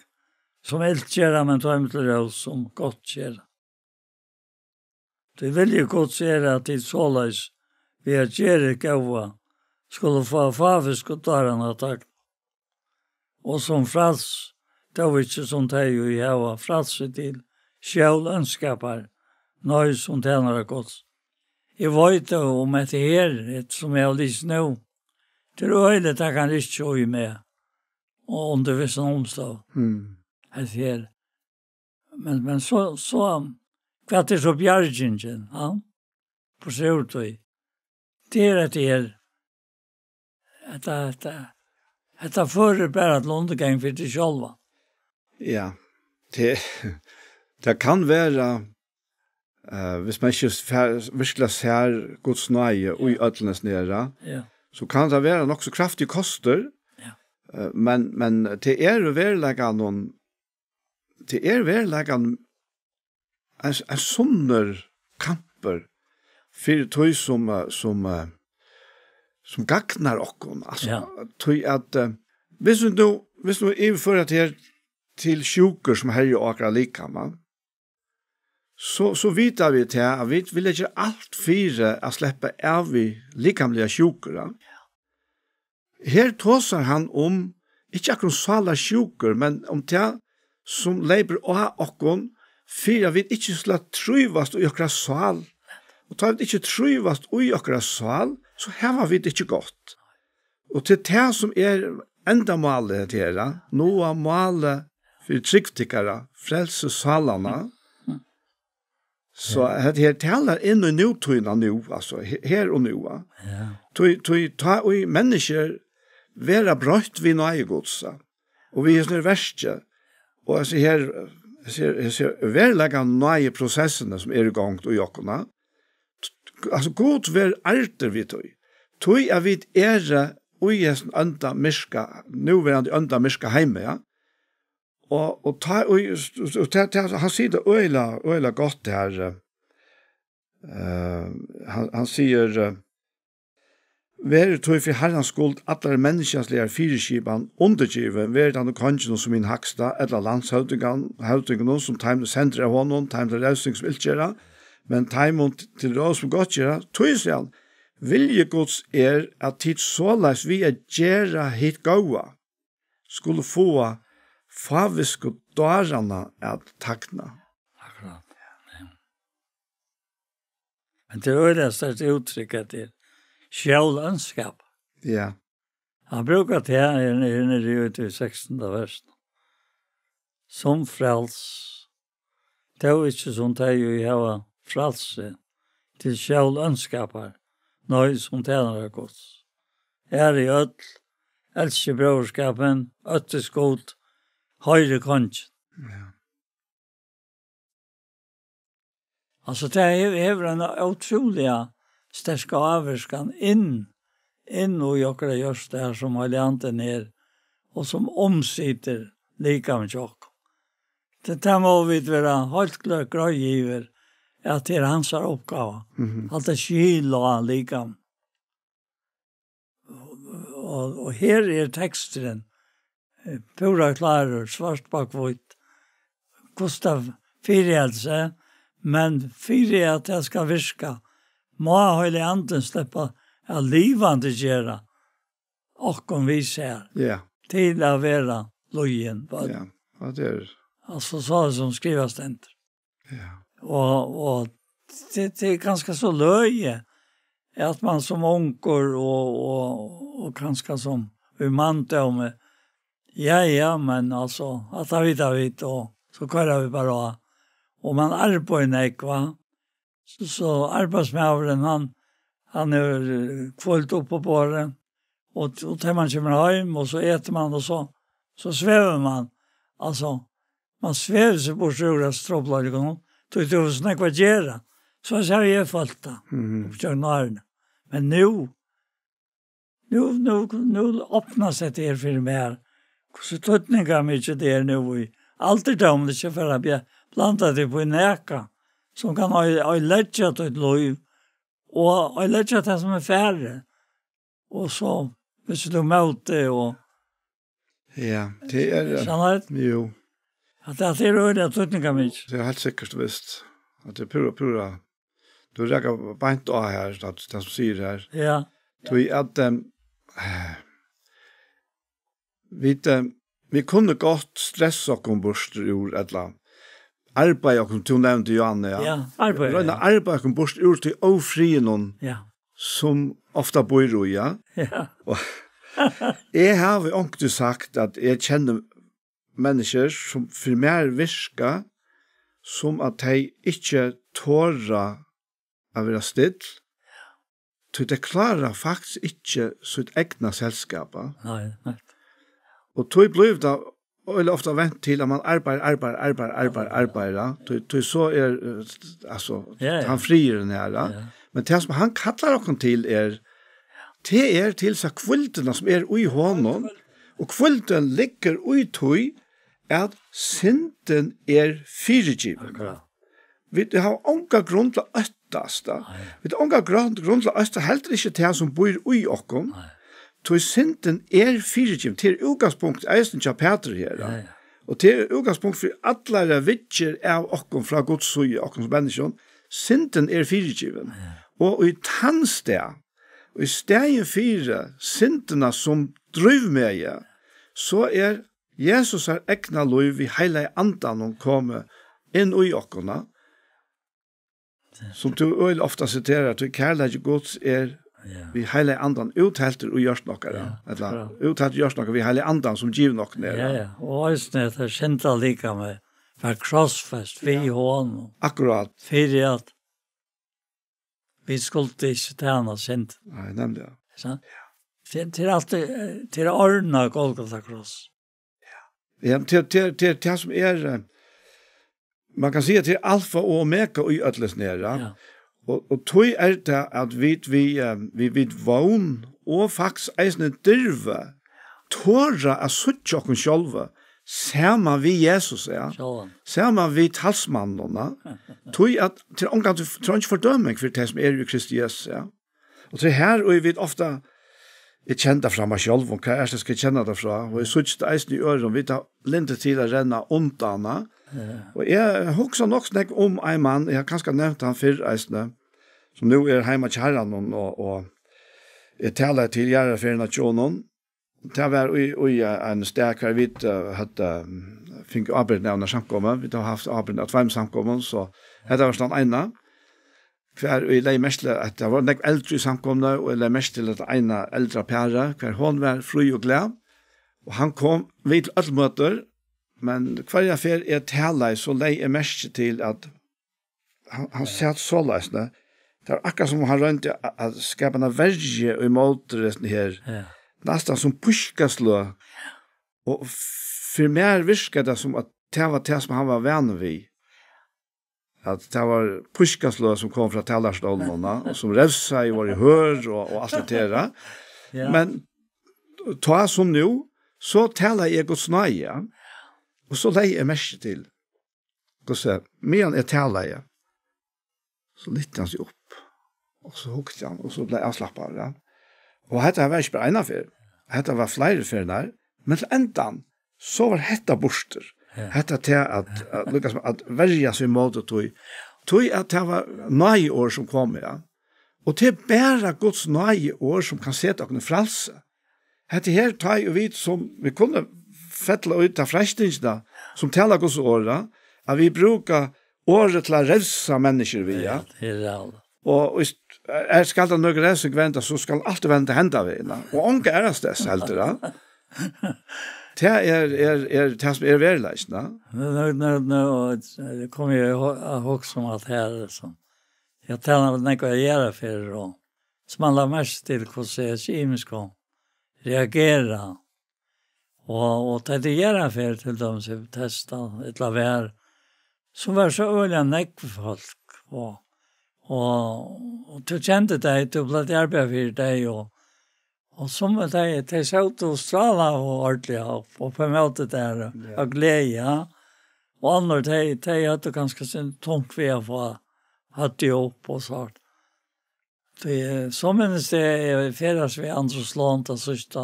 sum ilt gera, men teimum til rós, sum gott gera. Tí vilji Guds er, at tit soleiðis, við at gera hið góða, skulu fáa fávitsku dáran at dagna. Og sum fræls, tó ikki sum tey, ið hava frælsi til skjól óndskapar, nei, sum tænarar Guds. Eg veit tó um hetta her, hetta sum eg havi lisið nú, tað er øgiligt, tað kann yrkja í meg, og undir vissum umstøðum. Mm. Hetta her. Men, men so, so, hvat er so bjargingin, ha? Burtur úr tí. Tað er hetta her. Hetta, hetta, hetta førir bara til undirgang fyri teg sjálvan. Ja, tað, tað kann vera, eh, viss man ikki fær, virkuliga sær Guds náði í øllum hesum her, Ja. so kann tað vera nokk so kraftigur kostur, Ja. eh, men, men tað er í veruleikanum, tað er í veruleikanum ein, ein sunnur kampur fyri tí sum, eh, sum, eh, sum gagnar okkum. Altso, Ja. tí at, eh, viss vit nú, viss vit nú yvirføra tað her til sjúkur sum herja á okkara likama, so, so vita vit tað, at vit vilja gera alt fyri at sleppa av við likamligar sjúkur, ja. Her tosar hann um, ikki akkurát um sálarsjúkur, men um tað, sum leypur á okkum, fyri at vit ikki skulu trívast í okkara sál. Og tá vit ikki trívast í okkara sál, so hava vit ikki gott. Og til tað sum er endamálið hetta her, nú á málið fyri trúgv tykkara, frelsi sálanna, So hetta her talar inn í nútíðina nú, altso, he-, her og nú, ja. Ja. Tí, tí, tá ið menniskjur verða broytt við náði Guds, ja, og við hesum verki, og hesi her, hesi her, hesi her veruleika náðiprosessini, sum eru í gongd í okkum, ja. T-, altso, Gud verður ærdur við tí. Tí at vit eru í hesum ónda myrka, núverandi ónda myrka heimi, ja. Og, og tá, og, og tað, tað, hann sigur tað øgiliga, øgiliga gott her, eh, Eh, hann, hann sigur, eh, "Verður tí fyri Harrans skuld allari menniskjaligari fyriskipan undirgivin, verður hann konginum sum hin hægsta, ella landshøvdingan-, høvdingunum, sum teimum er sendur av honum, teimum til revsing sum ilt gera, men teimum t-, til ráð sum gott gera, tí, sigur hann, vilji Guds er, at tit soleiðis við at gera hitt góða, skulu fáa fávisku dáranna at tagna." Akkurát. Ja. Men tað er øgiliga sterkt úttrykk, at tað er skjól óndskapar. Ja. Hann brúkar tað her, her niðri í tí sekstanda versinum. Sum fræls, tó ikki sum tey, ið hava frælst seg til skjól óndskapar, nei, sum tænarar Guds. Ærið øll, elskið bróðurskapin, óttist Gud, hoyrið kongin. Ja. Altso, tað hevur, hevur eina ótrúliga sterka ávirkan inn, inn í okkara hjørtu, har sum Heilagi Andin er, og sum umsitur likamið hjá okkum. Tað, tað má vit vera heilt klá-, greið yvir, at tað er hansara uppgáva. Mhm. At tað skil á likam. Og, og her er teksturin, eh, púra klárur, svart á hvítt. Gustav fyriheldur seg, men fyri at tað skal virka, má Heilagi Andin sleppa at livandi gera okkum við sær. Ja. Til at vera lýðin børn. Ja, og tað er Altso, so sum skrivað stendur. Ja. Og, og tað, tað er kanska so løgið, at man sum ungur og, og, og kanska sum í manndómi, ja, ja, men altso, at tað vita vit, og so koyra vit bara á. Og man arbeiðir nógv, va? So, so arbeiðsmaðurin, hann, hann er, eh, kvøld upp á borðið, og, og tá man kemur heim, og so etur man, og so, so svevur man. Altso, man svevur seg burtur úr hesum trupulleikunum, tí tú hevur so nógv at gera. So havi eg følt tað, Mhm. upp gjøgnum árini. Men nú, nú, nú, nú opnast hetta her fyri mær. Hvussu týdningarmikið tað er nú í aldurdóminum, ikki fara at bja-, blanda teg upp í nakað, sum kann ei-, eyðileggja títt lív, og eyðileggja tað sum er farið. Og so, viss tú møtir, og Ja, tað er, eh, Sannheit? Jú. At tað er øgiliga týdningarmikið. Tað er heilt sikkurt, víst. At tað er púra, púra. Tú rakar beint á her, at tað sum sigur her. Ja. Tí at, em, vit, em, vit kunnu gott stressa okkum burtur úr, ella arbeiða okkum, tú nevndi, Johanne, ja. Ja, arbeiða, Royna ja. At arbeiða okkum burtur úr tí ófriðinum, Ja. Sum ofta býr í, ja. Ja. Og eg havi onkuntíð sagt, at eg kenni menniskjur, sum fyri mær virka, sum at tey ikki tora at vera still, tí tey klára faktiskt ikki sítt egna selskap, va? Nei, nei. Og tí blívur tað øgiliga ofta vent til, at man arbeiðir, arbeiðir, arbeiðir, arbeiðir, arbeiðir, ja. Tí, tí so er, eh, altso, Ja, ja. Tann friðurin her, ja. Ja. Men tað, sum hann kallar okkum til, er, tað er til hesa hvíldina, sum er í honum, og hvíldin liggur í tí, at syndin er fyrigivin. Akkurát. Vit hava onga grund til at óttast, tá. Nei. Vit hava onga grund, grund til at óttast, heldur ikki tað sum býr í okkum. Nei. Tí syndin er fyrigivin. Tað er útgangspunkt eisini hjá Pætri her, tá. Ja, ja. Og tað er útgangspunkt fyri allar viðgerðir av okkum frá Guds síðu, okkum sum menniskjum. Syndin er fyrigivin. Ja. Og í tann stað, og í staðin fyri syndina sum drívmegi, so er Jesusar egna lív við Heilaga Andanum komið inn í okkum, sum tú øgiliga ofta siterar, tí kærleiki Guds er Ja. við Heilaga Andan útheltur í hjørtum okkara, Ja, ella akkurát. Útheltur í hjørtum okkara við Heilaga Andan, sum givin okkum er. Ja, ja. Og eisini at tað synda likamið var krossfest við Ja. honum. Akkurát. Fyri at vit skuldu ikki tæna synd. Nei, nemliga. Ikki sant? Ja. Tað, tað er altíð, eh, tað er orðna Golgata kross. Ja, tað, tað, tað, tað sum er, eh, man kann siga, tað er alfa og omega í øllum hesum her, ja. Ja. Og, og tí er tað at vit, vit, eh, vit, vit vóna og faktiskt eisini dirva, tora at síggja okkum sjálva, Saman við Jesus, ja. Sjálvandi. Saman við talsmanninum, ja. Tí at, til ongan, til ongan fordøming fyri tey, sum eru í Kristi Jesus, ja. Og til her, og vit ofta, eg kenni tað frá mær sjálvum, hvat er tað, skal eg kenna tað frá? Og eg síggi tað eisini í øðrum, vit hava lyndi til at renna undan, ja. Ja. Og eg hugsi nokk so nógv um ein mann, eg havi kanska nevnt hann fyrr eisini, sum nú er heima hjá Harranum, og, og eg talaði til jarðarferðina hjá honum, tað var í, í, eh, ein stað, har vit, eh, høvdu, mm, fingið ábyrgdina av eini samkomu. Vit hava havt ábyrgdina av tveimum samkomum, so hetta var tann eina. Har eg legði merki til, at tað var nógv eldri í samkomuni, og eg legði merki til, at eina eldra parið, har hon var frí og glað, og hann kom við til øll møtir, men hvørja ferð eg talaði, so legði eg merki til, at hann, hann sat soleiðis, ne? Tað var akkurát sum hann royndi at, at skapa eina verju ímóti hesum her. Ja. Næstan sum pískasløg. Og fyri mær virkar tað sum at tað var tað sum hann var vanur við. At tað var pískasløg sum kom frá talarstólinum, og sum revsaði og var í hør og, og alt det der. Ja. Men tá sum nú, so talaði eg Guds náði, ja. Og so legði eg merki til. Hvussu, meðan eg talaði, so lyfti hann seg upp, og so hugdi hann, og so bleiv avslappaður, ja. Og hetta var ikki bara eina ferð, hetta var fleiri ferðir, men til endan, so var hetta burtur. Ja. Hetta til at, at, líka sum at verja seg móti tí, tí at tað var náðiorð sum kom, ja. Og tað er bara Guds náðiorð sum kann seta okkum í frælsi. Hetta her, tá ið vit sum, vit kunnu fella í ta freistingina, sum talar Guds orð, at vit brúka orðið til at revsa menniskjur við, ja. Ja, tað er alt. Og, og er, skal tað nøkur revsing venda, so skal alt venda henda vegin, ja. Og onga aðrastaðni heldur, ja. Tað er, er, er tað sum er veruleikin, ja. Nú, nú, nú, nú, og, eh, kom eg at hu-, at hugsa um alt her, sum. Eg talaði við nakrar jarðarferðir, og sum man la merki til, hvussu hesi ymisku reagera. Og, og tá tey jarðarferð til dømis hevur testað, ella var, so var so øgiliga nógv fólk, og, og, og tú kendi tey, tú plagdi at arbeiða fyri tey, og, og sum tey, tey sótu og strálaðu ordiliga upp, upp ímóti tær, ja, av gleði, ja. Og onnur, tey, tey høvdu kanska sindur tungt við at fáa høvdið upp og sovorðið. Tí, eh, so minnist eg, eg ferðaðist við Andrus Lund, tann síðsta,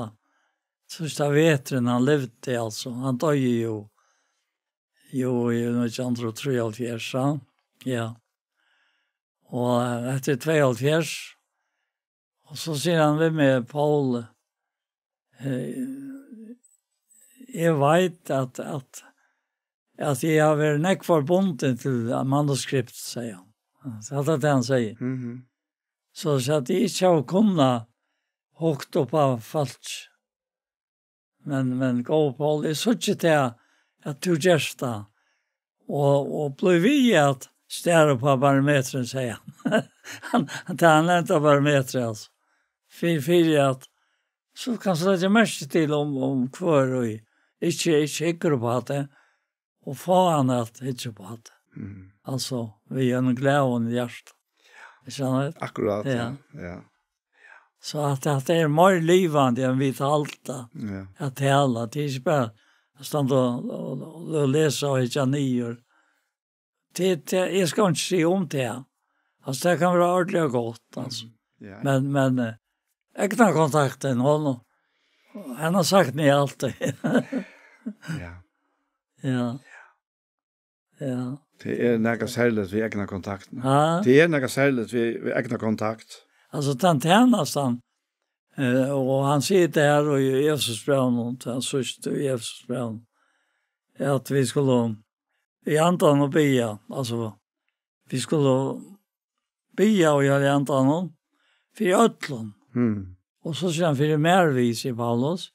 síðsta veturin hann livdi, altso. Hann doyði jú, jú, í nítjan hundrað og trýoghálvfjerðs, ja. Ja. Og, eh, hetta er tveyoghálvfjerðs, og so sigur hann við meg, Poul, eh, eg veit at, at, at eg havi verið nógv forbundin til manuskript, sigur hann. So hatta er tað hann sigur. Mhm. So, so at eg ikki havi kunnað hugt upp á fólk. Men, men góði Poul, eg síggi tað, at tú gert tað. Og, og blív við at stara upp á barometrin, sigur hann. Hann, hann, tað hann nevndi barometrin, altso. Fyri, fyri at, so kanst tú leggja merki til um, um hvør og ikki, ikki hyggur upp á tað, og fá hann at hyggja upp á tað. Mm. Altso, við einum glaðum hjarta. Ikki sant? Akkurát, ja. Ja. Ja. So at, at tað er meir livandi enn vit halda. Ja. At tala, tað er ikki bara at standa og, og, og, og lesa og hyggja niður. Tað, tað, eg skal ikki siga um tað. Altso, tað kann vera ordiliga gott, altso. Mm, ja. Men, men, eh, eygnakontaktin, hon, hon hevur sagt nei altíð. Ja. Ja. Ja. Tað er nakað serligt við eygnakontakt. Ha? Tað er nakað serligt við, við eygnakontakt. Altso, tann tænastan, eh, og hann sigur tað her í Efesusbrævinum, tað síðsta í Efesusbrævinum, at vit skulu í andanum biðja, altso, vit skulu biðja í Heilaga Andanum fyri øllum. Mm. Og so sigur hann, fyri mær við, sigur Paulus,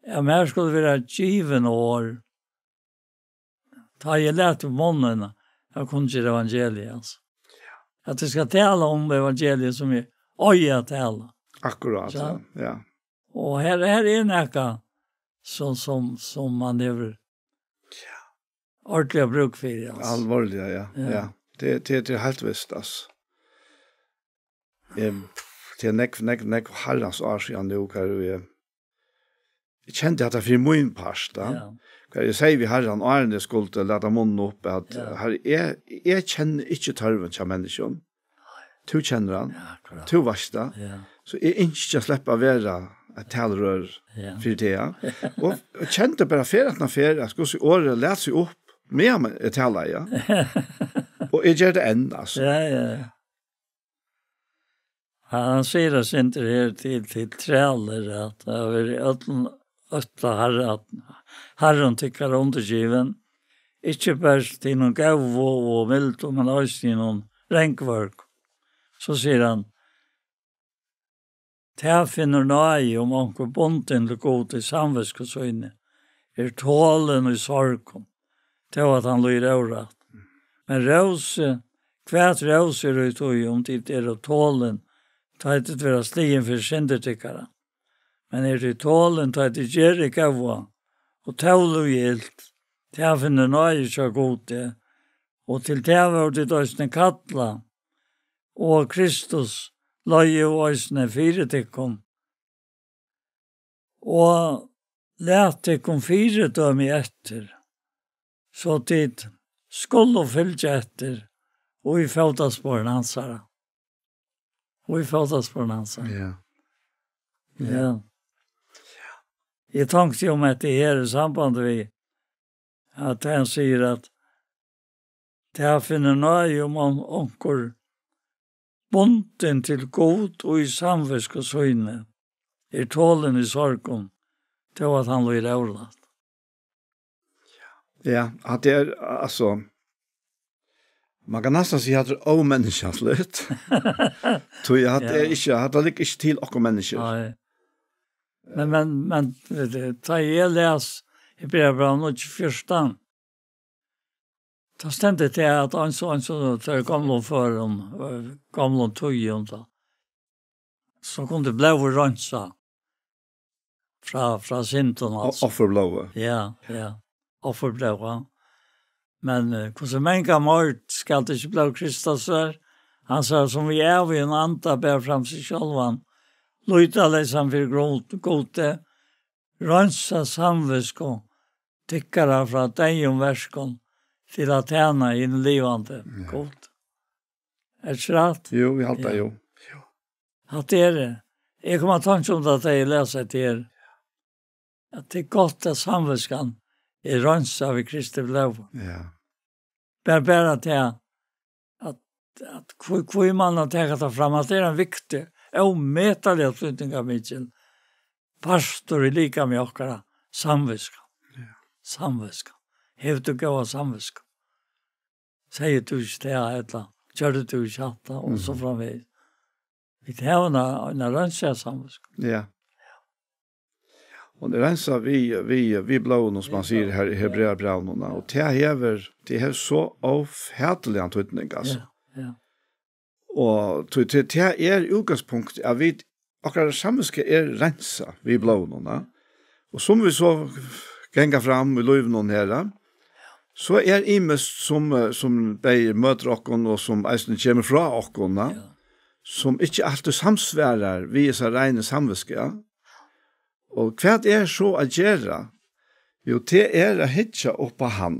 at mær skulu vera givin orð, tá eg læt upp munnin at kunngera evangeliið, altso. At eg skal tala um evangeliið sum eg eigi at tala. Akkurát, ja, ja. Og her, her er nakað sum, sum, sum man hevur ordiliga brúk fyri, altso. Álvarsliga, ja. Ja. Ja. Tað, tað, tað er heilt vist, altso. Em, tað er nógv, nógv, nógv harrans ár síðan nú, hvar eg, kendi hatta fyri mín part, ja. Ja. Hvat eg segði við Harran, áðrenn eg skuldi lata munnin upp, at, ja, Harri, eg, eg kenni ikki tørvin hjá menniskjum. Tú kennir hann. Ja, akkurát. Tú veitst tað. Ja. So eg ynski at sleppa at vera eitt talrør, ja, fyri teg, ja. Og, og kendi bara ferð aftan á ferð, at hvussu orðið læt seg upp, meðan eg talaði, ja. Og eg ger tað enn, altso. Ja, ja, ja. Hann, hann sigur eitt sindur her til, til trælir, at tað hevur verið øllum, øllum Harra, Harran tykkara undirgivin, ikki bert hinum góðu og mildu, men eisini hinum rangvørgu. So sigur hann, tað finnur náði, um onkur bundin til Gud í samvitsku síni, er tolin í sorgum, tó at hann líður órætt. Men rósi, hvat rós er í tí, um tit eru tolin, tá tit verða sligin fyri syndir tykkara? Men eru tit tolin, tá tit gera góða, og tó líða ilt, tað finnur náði hjá Gudi, og til tað vóru tit eisini kallað, og Kristus leiði jú eisini fyri tykkum, og læt tykkum fyridømi eftir, so tit skulu fylgja eftir í fótasporum hansara. Og í fótasporum hansara. Ja. Ja. Eg tonkti um hetta her í sambandi við, at hann sigur, at tað finnur náði, um on-, onkur bundin til Gud og í samvitsku síni, er tolin í sorgum, tó at hann líður órætt. Ja, at tað er, altso, man kann næstan siga at tað er ómenniskjaligt. Tí at tað er, ja, ikki, at tað liggur ikki til okkum menniskjur. Nei. Men, men, men, veit tú, tá eg les Hebreabrævið níggju fjúrtan, tá stendur tað at eins og, eins og tað er gamla førum, eh, gamla tíðin, tá, so kundi blóðið reinsa frá, frá syndum, og altso. Offerblóðið. Ja, ja. Offerblóðið, ja. Men, eh, hvussu mangan mord skal tað ikki blóð Kristusar, hansara, sum við ævigum anda bar fram seg sjálvan, lýtaleysan fyri Gud-, Gudi, reinsa samvitsku tykkara frá deyðum verkum til at tæna hinum livandi, ja, Gud. Er ikki rætt? Jú, eg haldi, ja, jú. Jú. Hatta er, eg kom at tenkja um tað, tá eg las hetta her, at tað er gott, at samvitskan er reinsað við Kristi blóði. Ja. Bara, bara tað, at, at hví, hví man at taka tað fram, at tað er ein viktig, ómetaliga týdningarmikil partur í likami okkara, samvitskan. Ja. Samvitskan. Hevur tú góða samvitsku? Segði tú ikki tað, ella gjørdi tú ikki hatta, og so, mhm, framvegis. Vit hava eina, eina reinsaða samvitsku. Ja. Hon er reinsað við, við, við blóðinum, sum man sigur her í Hebreabrævinum, og tað hevur, tað hevur so ófatiligan týdning, altso. Ja, ja. Og tí, tí, tað er í útgangspunkti, at vit, okkara samvitska er reinsað við blóðinum, ja. Og sum vit so ganga fram í lívinum her, ja, so er ymiskt sum, eh, sum bæði møtir okkum og sum eisini kemur frá okkum, ja, ja, sum ikki altíð samsvarar við hesa reinu samvitsku, ja. Og hvat er so at gera? Jú, tað er at hyggja upp á hann,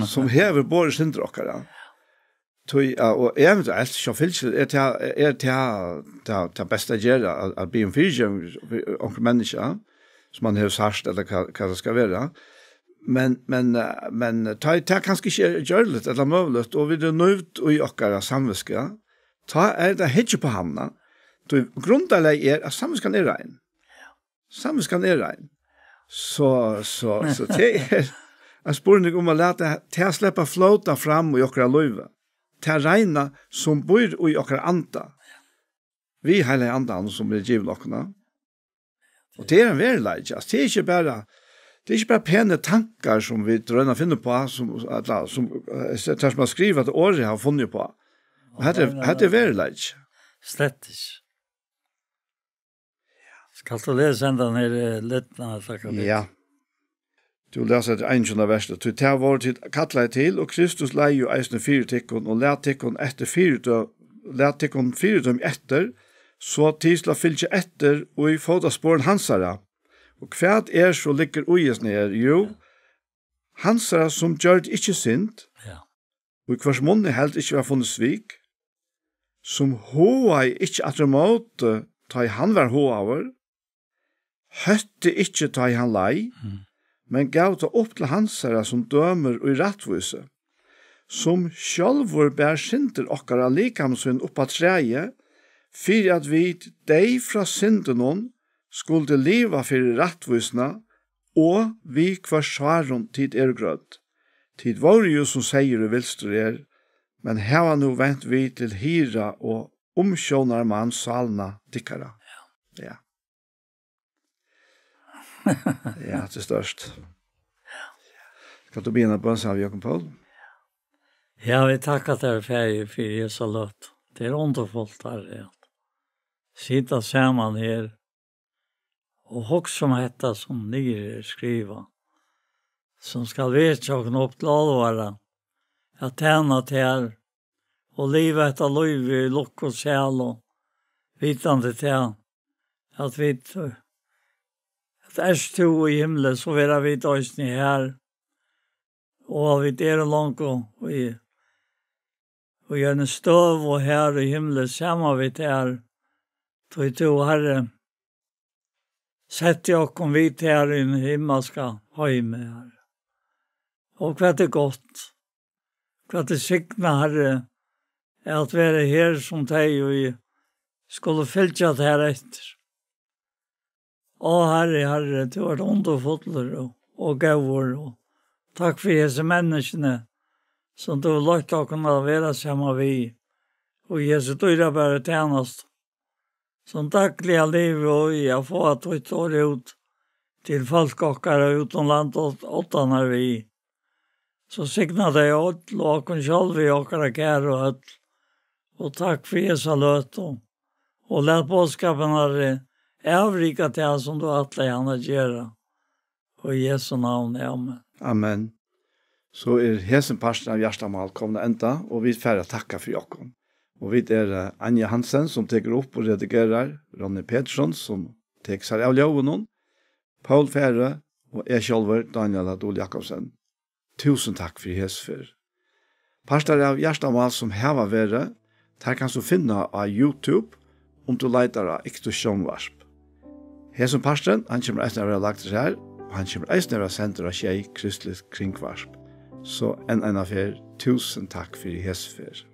sum hevur borið syndir okkara. Tí, ja, og eventuelt, sjálvfylgiliga, er tað, er tað, tað, tað besta at gera, at, at biðja um fyrigeving fyri onkrum menniskja, sum man hevur sært, ella hvat, hvat tað skal vera. Men, men, eh, men tá ið tað kanska ikki er gjørligt ella møguligt, og vit eru nøgd í okkara samvitsku, tá er tað at hyggja upp á hana. Tí grundarlagið er, at samvitskan er rein. Samvitskan er rein. So, so, so tað er ein spurningur um at lata tað sleppa at flóta fram í okkara lívi. Tað reina sum býr í okkara anda. Við Heilaga Andanum sum er givin okkum, ja. Og tað er ein veruleiki. Altso, tað er ikki bara, tað er ikki bara penir tankar sum vit royna at finna uppá, sum, ella sum, eh, tað sum at skriva at orðið hava funnið uppá. Og hetta er, nei, nei, hetta er veruleiki. Slett ikki. Skalt tú lesa hendan her, eh, litna, ella hvat tað er? Ja. Tú lesur eftir einogtjúgunda versi. Tí tað vóru tit kallaði til, og Kristus leið jú eisini fyri tykkum, og læt tykkum eftir fyridø-, læt tykkum fyridømi eftir, so tit skulu fylgja eftir í fótasporum hansara, Og hvat er so liggur í hesum her? Jú, hansara, sum gjørdi ikki synd, Ja. og í hvørs munni heldur ikki var funnið svik, sum háaði ikki aftur á móti, tá ið hann var háaður, hótti ikki, tá ið hann leið, Mm. men gav tað upp til hansara, sum dømir í rættvísi, sum sjálvur bar syndir okkara likam sín upp á træið, fyri at vit, deyð frá syndunum, skuldu liva fyri rættvísina, og við hvørs sárum tit eru grødd. Tit vóru jú sum seyður í vilstri er, men hava nú vent við til hirða og umsjónarmann sálna tykkara. Ja. Ja, tað er stórt. Skalt tú biðja eina bøn saman við okkum, Poul? Ja, vit takka tær, Faðir, fyri hesa løtu. Tað er undurfult, Harri, at sita saman her og hugsa um hetta, sum niðri er skrivað, sum skal vekja okkum upp til álvara, at tæna tær og liva hetta lívið í lukku og sælu, vitandi tað, at vit, at ert tú í himli, so verða vit eisini har, og vit eru longu í, í eini støðu her í himli, saman við tær, tí tú, Harri, setti okkum við tær í himmalska heimi, Harri. Og hvat er gott, hvat er signað, Harri, at vera her sum tey, og skulu fylgja tær eftir. Ó, Harri, Harri, tú ert undurfullur og, og góður, og takk fyri hesi menniskjuni, sum tú hevur leitt okkum at vera saman við, og í hesi dýrabæru tænastu, sum dagliga liva í at fáa títt orð út til fólk okkara út um land og oddarnar við. So signa tey øll og okkum sjálv við okkara kæru øll. Og takk fyri hesa løtu. Og lat boðskapin, Harri, avrika tað, sum tú ætlaði hann at gera. Og í Jesu navni, amen. Amen. So er hesin parturin av Hjartamál komin at enda, og vit fara at takka fyri okkum. Og vit er, eh, Anja Hansen, sum tekur upp og redigerar, Ronny Petersson, sum tekur sær av ljóðinum, Poul Færø og eg sjálvur, Dánjal Adol Jakobsen. Túsund takk fyri hesa ferð. Partar av Hjartamál, sum hava verið, tær kanst tú finna á YouTube, um tú leitar á Iktus Sjónvarp. Hesin parturin, hann kemur eisini at vera lagdur her, og hann kemur eisini at vera sendur á Sjey Kristligt Kringvarp. So enn eina ferð, túsund takk fyri hesa ferð.